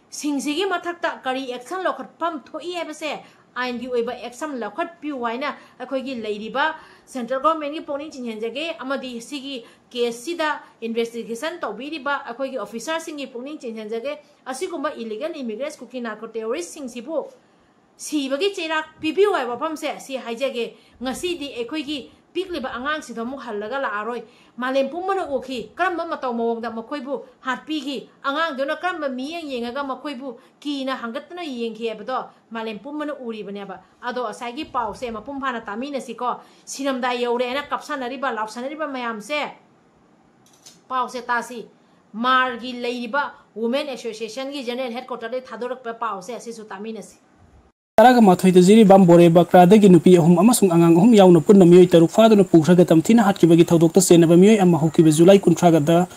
ꯁꯤꯡꯁꯤꯒꯤ ꯃꯊꯛꯇ ꯀꯔꯤ ꯑꯦꯛꯁꯟ ꯂꯧꯈꯠꯐꯝ ꯊꯣꯛꯏ ꯍꯥꯏꯕꯁꯦ ꯑꯥꯏꯟꯒꯤ ꯑꯣꯏꯕ ꯑꯦꯛꯁꯟ ꯂꯧꯈꯠꯄꯤꯌꯨ ꯍꯥꯏꯅ ꯑꯩꯈꯣꯏꯒꯤ ꯂꯩꯔꯤꯕ ꯁꯦꯟꯇ꯭ꯔꯦꯜ ꯒꯣꯔꯃꯦꯟꯒꯤ ꯄꯨꯛꯅꯤꯡ ꯆꯤꯡꯁꯤꯟꯖꯒꯦ꯫ ꯑꯃꯗꯤ ꯁꯤꯒꯤ ꯀꯦꯁꯁꯤꯗ ꯏꯟꯚꯦꯁꯇꯤꯒꯦꯁꯟ ꯇꯧꯕꯤꯔꯤꯕ ꯑꯩꯈꯣꯏꯒꯤ ꯑꯣꯐꯤꯁꯥꯔꯁꯤꯡꯒꯤ ꯄꯨꯛꯅꯤꯡ ꯆꯤꯡꯁꯤꯟꯖꯒꯦ꯫ ꯑꯁꯤꯒꯨꯝꯕ ꯏꯂꯤꯒꯦꯜ ꯏꯃꯤꯒ꯭ꯔꯦꯟꯁ, ꯀꯨꯀꯤ ꯅꯥꯔꯀꯣ ꯇꯦꯔꯣꯔꯤꯁꯁꯤꯡꯁꯤꯕꯨ ꯁꯤꯕꯒꯤ ꯆꯩꯔꯥꯛ ꯄꯤꯕꯤꯌꯨ ꯍꯥꯏꯕ ꯋꯥꯐꯝꯁꯦ ꯁꯤ ꯍꯥꯏꯖꯒꯦ꯫ ꯉꯁꯤꯗꯤ ꯑꯩꯈꯣꯏꯒꯤ ꯄꯤꯛꯂꯤꯕ ꯑꯉꯥꯡꯁꯤꯗꯣ ꯑꯃꯨꯛ ꯍꯜꯂꯒ ꯂꯥꯛꯑꯔꯣꯏ꯫ ꯃꯥꯂꯦꯝ ꯄꯨꯝꯕꯅ ꯎꯈꯤ ꯀꯔꯝꯕ ꯃꯇꯧ ꯃꯑꯣꯡꯗ ꯃꯈꯣꯏꯕꯨ ꯍꯥꯠꯄꯤꯈꯤ, ꯑꯉꯥꯡꯗꯨꯅ ꯀꯔꯝꯕ ꯃꯤꯠꯌꯦꯡ ꯌꯦꯡꯉꯒ ꯃꯈꯣꯏꯕꯨ ꯀꯤꯅ ꯍꯪꯒꯠꯇꯅ ꯌꯦꯡꯈꯤ ꯍꯥꯏꯕꯗꯣ ꯃꯥꯂꯦꯝ ꯄꯨꯝꯕꯅ ꯎꯔꯤꯕꯅꯦꯕ꯫ ꯑꯗꯣ ꯉꯁꯥꯏꯒꯤ ꯄꯥꯎꯁꯦ ꯃꯄꯨꯡ ꯐꯥꯅ ꯇꯥꯃꯤꯟꯅꯁꯤꯀꯣ꯫ ꯁꯤꯔꯝꯗꯥꯏ ꯌꯧꯔꯦ ꯍꯥꯏꯅ ꯀꯞꯁꯟꯅꯔꯤꯕ, ꯂꯥꯎꯁꯟꯅꯔꯤꯕ ꯃꯌꯥꯝꯁꯦ, ꯄꯥꯎꯁꯦ ꯇꯥꯁꯤ꯫ ꯃꯥꯔꯒꯤ ꯂꯩꯔꯤꯕ ꯋꯨꯃꯦꯟ ꯑꯦꯁꯣꯁꯤꯌꯦꯁꯟꯒꯤ ꯖꯦꯅꯔꯦꯜ ꯍꯦꯗꯀ꯭ꯋꯥꯇꯔꯗꯒꯤ ꯊꯥꯗꯣꯔꯛꯄ ꯄꯥꯎꯁꯦ ꯑꯁꯤꯁꯨ ꯇꯥꯃꯤꯟꯅꯁꯤ꯫ ꯇꯔꯥꯒ ꯃꯥꯊꯣꯏꯗ ꯖꯤꯔꯤꯕꯥꯝ ꯕꯣꯔꯦ ꯕꯀ꯭ꯔꯥꯗꯒꯤ ꯅꯨꯄꯤ ꯑꯍꯨꯝ ꯑꯃꯁꯨꯡ ꯑꯉꯥꯡ ꯑꯍꯨꯝ ꯌꯥꯎꯅ ꯄꯨꯟꯅ ꯃꯤꯑꯣꯏ ꯇꯔꯨꯛ ꯐꯥꯗꯨꯅ ꯄꯨꯈ꯭ꯔꯒ ꯇꯝꯊꯤꯅ ꯍꯥꯠꯈꯤꯕꯒꯤ ꯊꯧꯗꯣꯛꯇ ꯆꯦꯟꯅꯕ ꯃꯤꯑꯣꯏ ꯑꯃ ꯍꯧꯈꯤꯕ ꯖꯨꯂꯥꯏ ꯀꯨꯟꯊ꯭ꯔꯥꯒꯗ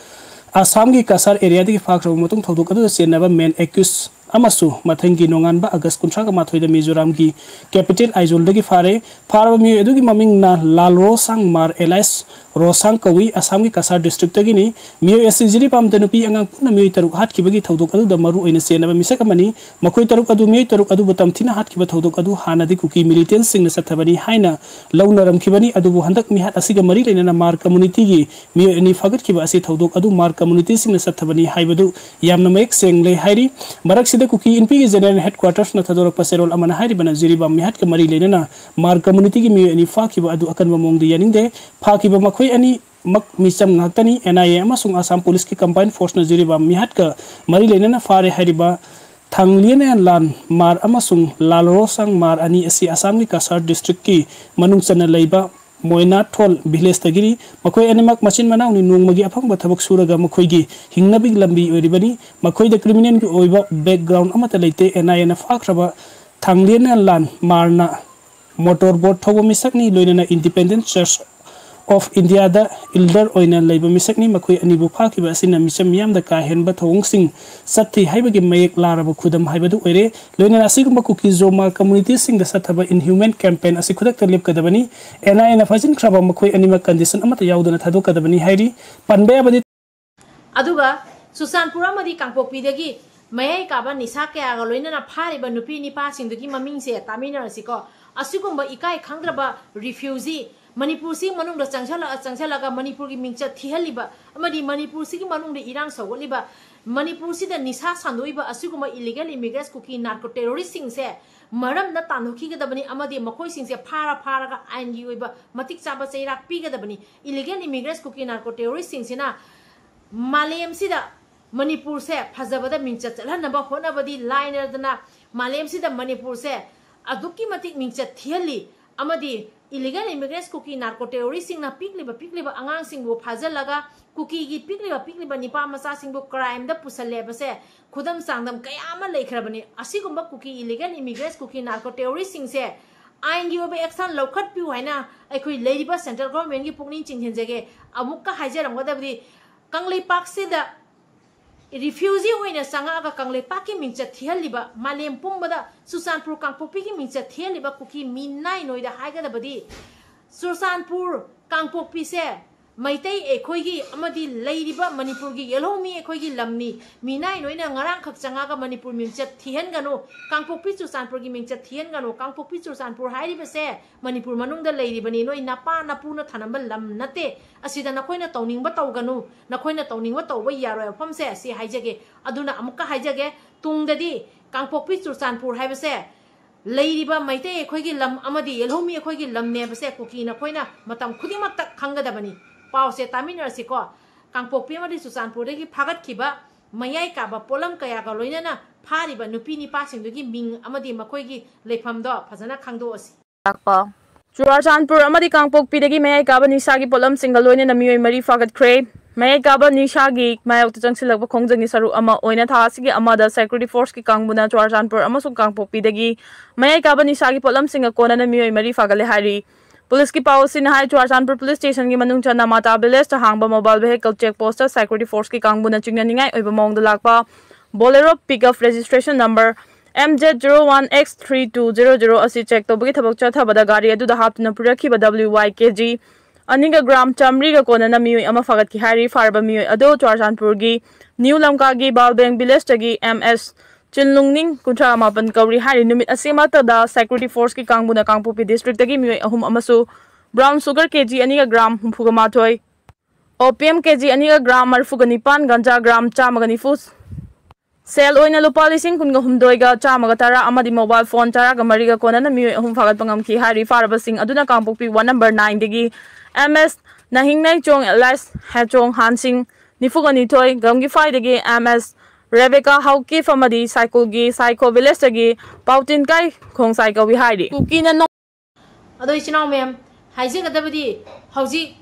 ꯑꯁꯥꯝꯒꯤ ꯀꯁꯥꯔ ꯑꯦꯔꯤꯌꯥꯗꯒꯤ ꯐꯥꯈ꯭ꯔꯕ ꯃꯇꯨꯡ ꯊꯧꯗꯣꯛ ꯑꯗꯨꯗ ꯆꯦꯟꯅꯕ ꯃꯦꯟ ꯑꯦꯀ꯭ꯌꯨꯁ ꯑꯃꯁꯨ ꯃꯊꯪꯒꯤ ꯅꯣꯡꯉꯥꯟꯕ ꯑꯥꯒꯁ ꯀꯨꯟꯊ꯭ꯔꯥꯒ ꯃꯥꯊꯣꯏꯗ ꯃꯤꯖꯣꯔꯥꯝꯒꯤ ꯀꯦꯄꯤꯇꯦꯜ ꯑꯥꯏꯖꯣꯜꯗꯒꯤ ꯐꯥꯔꯦ꯫ ꯐꯥꯔꯕ ꯃꯤꯑꯣꯏ ꯑꯗꯨꯒꯤ ꯃꯃꯤꯡꯅ ꯂꯥꯜ ꯔꯣꯁꯥꯡ ꯃꯥꯔ ꯑꯦꯂꯥꯏꯁ ꯔꯣꯁꯥꯡ ꯀꯧꯏ, ꯑꯁꯥꯝꯒꯤ ꯀꯁꯥꯔ ꯗꯤꯁꯇ꯭ꯔꯤꯛꯇꯒꯤꯅꯤ꯫ ꯃꯤꯑꯣꯏ ꯑꯁꯤ ꯖꯤꯔꯤꯕꯥꯝꯗ ꯅꯨꯄꯤ ꯑꯉꯥꯡ ꯄꯨꯟꯅ ꯃꯤꯑꯣꯏ ꯇꯔꯨꯛ ꯍꯥꯠꯈꯤꯕꯒꯤ ꯊꯧꯗꯣꯛ ꯑꯗꯨꯗ ꯃꯔꯨ ꯑꯣꯏꯅ ꯆꯦꯟꯅꯕ ꯃꯤꯁꯛ ꯑꯃꯅꯤ꯫ ꯃꯈꯣꯏ ꯇꯔꯨꯛ ꯑꯗꯨ, ꯃꯤꯑꯣꯏ ꯇꯔꯨꯛ ꯑꯗꯨꯕꯨ ꯇꯝꯊꯤꯅ ꯍꯥꯠꯈꯤꯕ ꯊꯧꯗꯣꯛ ꯑꯗꯨ ꯍꯥꯟꯅꯗꯤ ꯀꯨꯀꯤ ꯃꯤꯂꯤꯇꯦꯟꯁꯤꯡꯅ ꯆꯠꯊꯕꯅꯤ ꯍꯥꯏꯅ ꯂꯧꯅꯔꯝꯈꯤꯕꯅꯤ, ꯑꯗꯨꯕꯨ ꯍꯟꯗꯛ ꯃꯤꯍꯥꯠ ꯑꯁꯤꯒ ꯃꯔꯤ ꯂꯩꯅꯅ ꯃꯥꯔ ꯀꯝꯃꯨꯅꯤꯇꯤꯒꯤ ꯃꯤꯑꯣꯏ ꯑꯅꯤ ꯐꯥꯒꯠꯈꯤꯕ ꯑꯁꯤ ꯊꯧꯗꯣꯛ ꯑꯗꯨ ꯃꯥꯔ ꯀꯝꯃꯨꯅꯤꯇꯤꯁꯤꯡꯅ ꯆꯠꯊꯕꯅꯤ ꯍꯥꯏꯕꯗꯨ ꯌꯥꯝꯅ ꯃꯌꯦꯛ ꯁꯦꯡꯂꯦ ꯍꯥꯏꯔꯤ꯫ ꯃꯔꯛꯁꯤꯗ ꯀꯨꯀꯤ ꯏꯟꯄꯤꯒꯤ ꯖꯦꯅꯔꯦꯜ ꯍꯦꯗꯀ꯭ꯋꯥꯇꯔꯁꯅ ꯊꯥꯗꯣꯔꯛꯄ ꯆꯦꯔꯣꯜ ꯑꯃꯅ ꯍꯥꯏꯔꯤꯕꯅ ꯖꯤꯔꯤꯕꯥꯝ ꯃꯤꯍꯥꯠꯀ ꯃꯔꯤ ꯂꯩꯅꯅ ꯃꯥꯔ ꯀꯝꯃꯨꯅꯤꯇꯤꯒꯤ ꯃꯤꯑꯣꯏ ꯑꯅꯤ ꯐꯥꯈꯤꯕ ꯑꯗꯨ ꯑꯀꯟꯕ ꯃꯑꯣꯡꯗ ꯌꯥꯅꯤꯡꯗꯦ꯫ ꯐꯥꯈꯤꯕ ꯃꯈꯣꯏ ꯑꯅꯤꯃꯛ ꯃꯤꯆꯝ ꯉꯥꯛꯇꯅꯤ꯫ ꯑꯦꯟ ꯑꯥꯏ ꯑꯦ ꯑꯃꯁꯨꯡ ꯑꯁꯥꯝ ꯄꯨꯂꯤꯁꯀꯤ ꯀꯝꯕꯥꯏꯟ ꯐꯣꯔꯁꯅ ꯖꯤꯔꯤꯕꯥꯝ ꯃꯤꯍꯥꯠꯀ ꯃꯔꯤ ꯂꯩꯅꯅ ꯐꯥꯔꯦ ꯍꯥꯏꯔꯤꯕ ꯊꯥꯡꯂꯤꯌꯟ ꯂꯥꯟ ꯃꯥꯔ ꯑꯃꯁꯨꯡ ꯂꯥꯜꯔꯣꯁꯥꯡ ꯃꯥꯔ ꯑꯅꯤ ꯑꯁꯤ ꯑꯁꯥꯝꯒꯤ ꯀꯁꯥꯔ ꯗꯤꯁꯇ꯭ꯔꯤꯛꯀꯤ ꯃꯅꯨꯡ ꯆꯟꯅ ꯂꯩꯕ ꯃꯣꯏꯅꯥꯊꯣꯜ ꯚꯤꯂꯦꯖꯇꯒꯤꯅꯤ꯫ ꯃꯈꯣꯏ ꯑꯅꯤꯃꯛ ꯃꯆꯤꯟ ꯃꯅꯥꯎꯅꯤ, ꯅꯣꯡꯃꯒꯤ ꯑꯐꯪꯕ ꯊꯕꯛ ꯁꯨꯔꯒ ꯃꯈꯣꯏꯒꯤ ꯍꯤꯡꯅꯕꯒꯤ ꯂꯝꯕꯤ ꯑꯣꯏꯔꯤꯕꯅꯤ꯫ ꯃꯈꯣꯏꯗ ꯀ꯭ꯔꯤꯃꯤꯅꯦꯜꯒꯤ ꯑꯣꯏꯕ ꯕꯦꯛꯒ꯭ꯔꯥꯎꯟ ꯑꯃꯠꯇ ꯂꯩꯇꯦ꯫ ꯑꯦꯟ ꯑꯥꯏ ꯑꯦꯅ ꯐꯥꯈ꯭ꯔꯕ ꯊꯥꯡꯂꯤꯌꯟ ꯂꯥꯟ ꯃꯥꯔꯅ ꯃꯣꯇꯣꯔ ꯕꯣꯠ ꯊꯧꯕ ꯃꯤꯁꯛꯅꯤ, ꯂꯣꯏꯅꯅ ꯏꯟꯗꯤꯄꯦꯟꯗꯦꯟ ꯆꯔꯆ ꯑꯣꯐ ꯏꯟꯗꯤꯌꯥꯗ ꯏꯜꯗꯔ ꯑꯣꯏꯅ ꯂꯩꯕ ꯃꯤꯁꯛꯅꯤ꯫ ꯃꯈꯣꯏ ꯑꯅꯤꯕꯨ ꯐꯥꯈꯤꯕ ꯑꯁꯤꯅ ꯃꯤꯆꯝ ꯃꯤꯌꯥꯝꯗ ꯀꯥ ꯍꯦꯟꯕ ꯊꯧꯑꯣꯡꯁꯤꯡ ꯆꯠꯊꯩ ꯍꯥꯏꯕꯒꯤ ꯃꯌꯦꯛ ꯂꯥꯔꯕ ꯈꯨꯗꯝ ꯍꯥꯏꯕꯗꯨ ꯑꯣꯏꯔꯦ꯫ ꯂꯣꯏꯅꯅ ꯑꯁꯤꯒꯨꯝꯕ ꯀꯨꯀꯤ ꯖꯣꯃꯥ ꯀꯝꯃꯨꯅꯤꯇꯤꯁꯤꯡꯗ ꯆꯠꯊꯕ ꯏꯟꯍ꯭ꯌꯨꯃꯦꯟ ꯀꯦꯝꯄꯦꯟ ꯑꯁꯤ ꯈꯨꯗꯛꯇ ꯂꯦꯞꯀꯗꯕꯅꯤ꯫ ꯑꯦꯟ ꯑꯥꯏ ꯑꯦꯅ ꯐꯥꯖꯤꯟꯈ꯭ꯔꯕ ꯃꯈꯣꯏ ꯑꯅꯤꯃꯛ ꯀꯟꯗꯤꯁꯟ ꯑꯃꯠꯇ ꯌꯥꯎꯗꯅ ꯊꯥꯗꯣꯛꯀꯗꯕꯅꯤ ꯍꯥꯏꯔꯤ꯫ ꯄꯟꯕ ꯌꯥꯕꯗꯤ ꯑꯗꯨꯒ ꯆꯨꯔꯆꯥꯟꯄꯨꯔ ꯑꯃꯗꯤ ꯀꯥꯡꯄꯣꯛꯄꯤꯗꯒꯤ ꯃꯌꯥꯏ ꯀꯥꯕ ꯅꯤꯁꯥ ꯀꯌꯥꯒ ꯂꯣꯏꯅꯅ ꯐꯥꯔꯤꯕ ꯅꯨꯄꯤ ꯅꯤꯄꯥꯁꯤꯡꯗꯨꯒꯤ ꯃꯃꯤꯡꯁꯦ ꯇꯥꯃꯤꯟꯅꯔꯁꯤꯀꯣ꯫ ꯑꯁꯤꯒꯨꯝꯕ ꯏꯀꯥꯏ ꯈꯪꯗ꯭ꯔꯕ ꯔꯤꯐ꯭ꯌꯨꯖꯤ ꯃꯅꯤꯄꯨꯔꯁꯤ ꯃꯅꯨꯡꯗ ꯆꯪꯁꯤꯜꯂꯛꯑ ꯆꯪꯁꯤꯜꯂꯒ ꯃꯅꯤꯄꯨꯔꯒꯤ ꯃꯤꯡꯆꯠ ꯊꯤꯍꯜꯂꯤꯕ ꯑꯃꯗꯤ ꯃꯅꯤꯄꯨꯔꯁꯤꯒꯤ ꯃꯅꯨꯡꯗ ꯏꯔꯥꯡ ꯁꯧꯒꯠꯂꯤꯕ, ꯃꯅꯤꯄꯨꯔꯁꯤꯗ ꯅꯤꯁꯥ ꯁꯟꯗꯣꯛꯏꯕ ꯑꯁꯤꯒꯨꯝꯕ ꯏꯂꯤꯒꯦꯜ ꯏꯃꯤꯒ꯭ꯔꯦꯟꯁ ꯀꯨꯀꯤ ꯅꯥꯔꯀꯣ ꯇꯦꯔꯣꯔꯤꯁꯁꯤꯡꯁꯦ ꯃꯔꯝꯅ ꯇꯥꯟꯊꯣꯛꯈꯤꯒꯗꯕꯅꯤ ꯑꯃꯗꯤ ꯃꯈꯣꯏꯁꯤꯡꯁꯦ ꯐꯥꯔ ꯐꯥꯔꯒ ꯑꯥꯏꯟꯒꯤ ꯑꯣꯏꯕ ꯃꯇꯤꯛ ꯆꯥꯕ ꯆꯩꯔꯥꯛ ꯄꯤꯒꯗꯕꯅꯤ꯫ ꯏꯂꯤꯒꯦꯜ ꯏꯃꯤꯒ꯭ꯔꯦꯟꯁ ꯀꯨꯀꯤ ꯅꯥꯔꯀꯣ ꯇꯦꯔꯣꯔꯤꯁꯁꯤꯡꯁꯤꯅ ꯃꯥꯂꯦꯝꯁꯤꯗ ꯃꯅꯤꯄꯨꯔꯁꯦ ꯐꯖꯕꯗ ꯃꯤꯡꯆꯠ ꯆꯠꯍꯟꯅꯕ ꯍꯣꯠꯅꯕꯗꯤ ꯂꯥꯏꯅꯗꯅ ꯃꯥꯂꯦꯝꯁꯤꯗ ꯃꯅꯤꯄꯨꯔꯁꯦ ꯑꯗꯨꯛꯀꯤ ꯃꯇꯤꯛ ꯃꯤꯡꯆꯠ ꯊꯤꯍꯜꯂꯤ ꯑꯃꯗꯤ ꯏꯂꯤꯒꯦꯜ ꯏꯃꯤꯒ꯭ꯔꯦꯟꯁ ꯀꯨꯀꯤ ꯅꯥꯔꯀꯣ ꯇꯦꯔꯣꯔꯤꯁꯁꯤꯡꯅ ꯄꯤꯛꯂꯤꯕ ꯄꯤꯛꯂꯤꯕ ꯑꯉꯥꯡꯁꯤꯡꯕꯨ ꯐꯥꯖꯤꯜꯂꯒ ꯀꯨꯀꯤꯒꯤ ꯄꯤꯛꯂꯤꯕ ꯄꯤꯛꯂꯤꯕ ꯅꯤꯄꯥ ꯃꯆꯥꯁꯤꯡꯕꯨ ꯀ꯭ꯔꯥꯏꯝꯗ ꯄꯨꯁꯜꯂꯦꯕꯁꯦ ꯈꯨꯗꯝ ꯆꯥꯡꯗꯝ ꯀꯌꯥ ꯑꯃ ꯂꯩꯈ꯭ꯔꯕꯅꯤ꯫ ꯑꯁꯤꯒꯨꯝꯕ ꯀꯨꯀꯤ ꯏꯂꯤꯒꯦꯜ ꯏꯃꯤꯒ꯭ꯔꯦꯟꯁ ꯀꯨꯀꯤ ꯅꯥꯔꯀꯣ ꯇꯦꯔꯣꯔꯤꯁꯁꯤꯡꯁꯦ ꯑꯥꯏꯟꯒꯤ ꯑꯣꯏꯕ ꯑꯦꯛꯁꯟ ꯂꯧꯈꯠꯄꯤꯌꯨ ꯍꯥꯏꯅ ꯑꯩꯈꯣꯏ ꯂꯩꯔꯤꯕ ꯁꯦꯟꯇ꯭ꯔꯦꯜ ꯒꯣꯔꯃꯦꯟꯒꯤ ꯄꯨꯛꯅꯤꯡ ꯆꯤꯡꯁꯤꯟꯖꯒꯦ꯫ ꯑꯃꯨꯛꯀ ꯍꯥꯏꯖꯔꯝꯒꯗꯕꯗꯤ ꯀꯪꯂꯩꯄꯥꯛꯁꯤꯗ ꯔꯤꯐ꯭ꯌꯨꯖꯤ ꯑꯣꯏꯅ ꯆꯪꯉꯛꯑꯒ ꯀꯪꯂꯩꯄꯥꯛꯀꯤ ꯃꯤꯡꯆꯠ ꯊꯤꯍꯜꯂꯤꯕ, ꯃꯥꯂꯦꯝ ꯄꯨꯝꯕꯗ ꯆꯨꯔꯆꯥꯟꯄꯨꯔ ꯀꯥꯡꯄꯣꯛꯄꯤꯒꯤ ꯃꯤꯡꯆꯠ ꯊꯤꯍꯜꯂꯤꯕ ꯀꯨꯀꯤ ꯃꯤꯅꯥꯏ ꯅꯣꯏꯗ ꯍꯥꯏꯒꯗꯕꯗꯤ ꯆꯨꯔꯆꯥꯟꯄꯨꯔ ꯀꯥꯡꯄꯣꯛꯄꯤꯁꯦ ꯃꯩꯇꯩ ꯑꯩꯈꯣꯏꯒꯤ ꯑꯃꯗꯤ ꯂꯩꯔꯤꯕ ꯃꯅꯤꯄꯨꯔꯒꯤ ꯌꯦꯜꯍꯧꯃꯤ ꯑꯩꯈꯣꯏꯒꯤ ꯂꯝꯅꯤ꯫ ꯃꯤꯅꯥꯏ ꯅꯣꯏꯅ ꯉꯔꯥꯡꯈꯛ ꯆꯪꯉꯛꯑꯒ ꯃꯅꯤꯄꯨꯔ ꯃꯤꯡꯆꯠ ꯊꯤꯍꯟꯒꯅꯨ, ꯀꯥꯡꯄꯣꯛꯄꯤ ꯆꯨꯔꯆꯥꯟꯄꯨꯔꯒꯤ ꯃꯤꯡꯆꯠ ꯊꯤꯍꯟꯒꯅꯨ꯫ ꯀꯥꯡꯄꯣꯛꯄꯤ ꯆꯨꯔꯆꯥꯟꯄꯨꯔ ꯍꯥꯏꯔꯤꯕꯁꯦ ꯃꯅꯤꯄꯨꯔ ꯃꯅꯨꯡꯗ ꯂꯩꯔꯤꯕꯅꯤ, ꯅꯣꯏ ꯅꯄꯥ ꯅꯄꯨꯅ ꯊꯅꯝꯕ ꯂꯝ ꯅꯠꯇꯦ꯫ ꯑꯁꯤꯗ ꯅꯈꯣꯏꯅ ꯇꯧꯅꯤꯡꯕ ꯇꯧꯒꯅꯨ, ꯅꯈꯣꯏꯅ ꯇꯧꯅꯤꯡꯕ ꯇꯧꯕ ꯌꯥꯔꯣꯏ ꯃꯐꯝꯁꯦ ꯑꯁꯤ ꯍꯥꯏꯖꯒꯦ꯫ ꯑꯗꯨꯅ ꯑꯃꯨꯛꯀ ꯍꯥꯏꯖꯒꯦ, ꯇꯨꯡꯗꯗꯤ ꯀꯥꯡꯄꯣꯛꯄꯤ ꯆꯨꯔꯆꯥꯟꯄꯨꯔ ꯍꯥꯏꯕꯁꯦ ꯂꯩꯔꯤꯕ ꯃꯩꯇꯩ ꯑꯩꯈꯣꯏꯒꯤ ꯂꯝ ꯑꯃꯗꯤ ꯌꯦꯜꯍꯧꯃꯤ ꯑꯩꯈꯣꯏꯒꯤ ꯂꯝꯅꯦꯕꯁꯦ ꯀꯨꯀꯤ ꯅꯈꯣꯏꯅ ꯃꯇꯝ ꯈꯨꯗꯤꯡꯃꯛꯇ ꯈꯪꯒꯗꯕꯅꯤ꯫ ꯄꯥꯎꯁꯦ ꯇꯥꯃꯤꯟꯅꯔꯁꯤꯀꯣ꯫ ꯀꯥꯡꯄꯣꯛꯄꯤ ꯑꯃꯗꯤ ꯆꯨꯔꯆꯥꯟꯄꯨꯔꯗꯒꯤ ꯐꯥꯒꯠꯈꯤꯕ ꯃꯌꯥꯏ ꯀꯥꯕ ꯄꯣꯠꯂꯝ ꯀꯌꯥꯒ ꯂꯣꯏꯅꯅ ꯐꯥꯔꯤꯕ ꯅꯨꯄꯤ ꯅꯤꯄꯥꯁꯤꯡꯗꯨꯒꯤ ꯃꯤꯡ ꯑꯃꯗꯤ ꯃꯈꯣꯏꯒꯤ ꯂꯩꯐꯝꯗꯣ ꯐꯖꯅ ꯈꯪꯗꯣꯛꯑꯁꯤ꯫ ꯂꯥꯛꯄ꯫ ꯆꯨꯔꯥꯆꯥꯟꯄꯨꯔ ꯑꯃꯗꯤ ꯀꯥꯡꯄꯣꯛꯄꯤꯗꯒꯤ ꯃꯌꯥꯏ ꯀꯥꯕ ꯅꯤꯁꯥꯒꯤ ꯄꯣꯠꯂꯝꯁꯤꯡꯒ ꯂꯣꯏꯅꯅ ꯃꯤꯑꯣꯏ ꯃꯔꯤ ꯐꯥꯒꯠꯈ꯭ꯔꯦ꯫ ꯃꯌꯥꯏ ꯀꯥꯕ ꯅꯤꯁꯥꯒꯤ ꯃꯥꯌꯣꯛꯇ ꯆꯪꯁꯤꯜꯂꯛꯄ ꯈꯣꯡꯖꯪꯒꯤ ꯁꯔꯨꯛ ꯑꯃ ꯑꯣꯏꯅ ꯊꯥ ꯑꯁꯤꯒꯤ ꯑꯃꯗ Security Forceꯀꯤ ꯀꯥꯡꯕꯨꯅ ꯆꯨꯔꯥꯆꯥꯟꯄꯨꯔ ꯑꯃꯁꯨꯡ ꯀꯥꯡꯄꯣꯛꯄꯤꯗꯒꯤ ꯃꯌꯥꯏ ꯀꯥꯕ ꯅꯤꯁꯥꯒꯤ ꯄꯣꯠꯂꯝꯁꯤꯡꯒ ꯀꯣꯟꯅꯅ ꯃꯤꯑꯣꯏ ꯃꯔꯤ ꯐꯥꯒꯠꯂꯦ ꯍꯥꯏꯔꯤ꯫ ꯄꯨꯂꯤꯁꯀꯤ ꯄꯥꯎ ꯑꯁꯤꯅ ꯍꯥꯏ, ꯆꯨꯔꯥꯆꯥꯟꯄꯨꯔ ꯄꯨꯂꯤꯁ ꯁ꯭ꯇꯦꯁꯟꯒꯤ ꯃꯅꯨꯡ ꯆꯟꯅ ꯃꯥꯇꯥ ꯚꯤꯂꯦꯖꯇ ꯍꯥꯡꯕ mobile vehicle check postꯇ Security Forceꯀꯤ ꯀꯥꯡꯕꯨꯅ ꯆꯤꯡꯅꯅꯤꯡꯉꯥꯏ ꯑꯣꯏꯕ ꯃꯑꯣꯡꯗ ꯂꯥꯛꯄ Bolero pickup registration number M Z zero one X three two zero zero ꯑꯁꯤ check ꯇꯧꯕꯒꯤ ꯊꯕꯛ ꯆꯠꯊꯕꯗ ꯒꯥꯔꯤ ꯑꯗꯨꯗ ꯍꯥꯞꯇꯨꯅ ꯄꯨꯔꯛꯈꯤꯕ W Y K G ꯑꯅꯤꯒ gram ꯆꯥꯃꯔꯤꯒ ꯀꯣꯟꯅꯅ ꯃꯤꯑꯣꯏ ꯑꯃ ꯐꯥꯒꯠꯈꯤ ꯍꯥꯏꯔꯤ꯫ ꯐꯥꯔꯕ ꯃꯤꯑꯣꯏ ꯑꯗꯨ ꯆꯨꯔꯥꯆꯥꯟꯄꯨꯔꯒꯤ New Lamkaꯒꯤ ꯕꯥꯜꯕꯦꯡ ꯚꯤꯂꯦꯖꯇꯒꯤ M S ꯆꯤꯟꯂꯨꯡꯅꯤꯡ, ꯀꯨꯟꯊ꯭ꯔꯥ ꯃꯥꯄꯟ ꯀꯧꯔꯤ ꯍꯥꯏꯔꯤ꯫ ꯅꯨꯃꯤꯠ ꯑꯁꯤꯃꯛꯇꯗ Security Forceꯀꯤ ꯀꯥꯡꯕꯨꯅ ꯀꯥꯡꯄꯣꯛꯄꯤ districtꯇꯒꯤ ꯃꯤꯑꯣꯏ ꯑꯍꯨꯝ ꯑꯃꯁꯨ brown sugar K G ꯑꯅꯤꯒ gram ꯍꯨꯝꯐꯨꯒ ꯃꯥꯊꯣꯏ, Opium K G ꯑꯅꯤꯒ gram ꯃꯔꯤꯐꯨꯒ ꯅꯤꯄꯥꯟ, ꯒꯟꯖꯥ gram ꯆꯥꯝꯃꯒ ꯅꯤꯐꯨ, ꯁꯦꯜ ꯑꯣꯏꯅ ꯂꯨꯄꯥ ꯂꯤꯁꯤꯡ ꯀꯨꯟꯒ ꯍꯨꯝꯗꯣꯏꯒ ꯆꯥꯝꯃꯒ ꯇꯔꯥ ꯑꯃꯗꯤ mobile phone ꯇꯔꯥꯒ ꯃꯔꯤꯒ ꯀꯣꯟꯅꯅ ꯃꯤꯑꯣꯏ ꯑꯍꯨꯝ ꯐꯥꯒꯠꯄ ꯉꯝꯈꯤ ꯍꯥꯏꯔꯤ꯫ ꯐꯥꯔꯕꯁꯤꯡ ꯑꯗꯨꯅ ꯀꯥꯡꯄꯣꯛꯄꯤ ward number nineꯗꯒꯤ M S ꯅꯥꯍꯤꯡꯅꯩꯆꯣꯡ alias ꯍꯦꯆꯣꯡ ꯍꯥꯟꯁꯤꯡ, ꯅꯤꯐꯨꯒ ꯅꯤꯊꯣꯏ, ꯒꯝꯒꯤꯐꯥꯏꯗꯒꯤ M S ꯔꯦꯕꯦꯀꯥ ꯍꯥꯎꯀꯤꯞ ꯑꯃꯗꯤ ꯁꯥꯏꯀꯨꯜꯒꯤ ꯁꯥꯏꯈꯣ ꯚꯤꯂꯦꯖꯇꯒꯤ ꯄꯥꯎꯇꯤꯟꯀꯥꯏ ꯈꯣꯡꯁꯥꯏ ꯀꯧꯏ ꯍꯥꯏꯔꯤ꯫ ꯀꯨꯀꯤꯅ ꯅꯣꯡ ꯑꯗꯣ ꯏꯆꯤꯟ ꯏꯅꯥꯎ ꯃꯌꯥꯝ, ꯍꯥꯏꯖꯒꯗꯕꯗꯤ ꯍꯧꯖꯤꯛ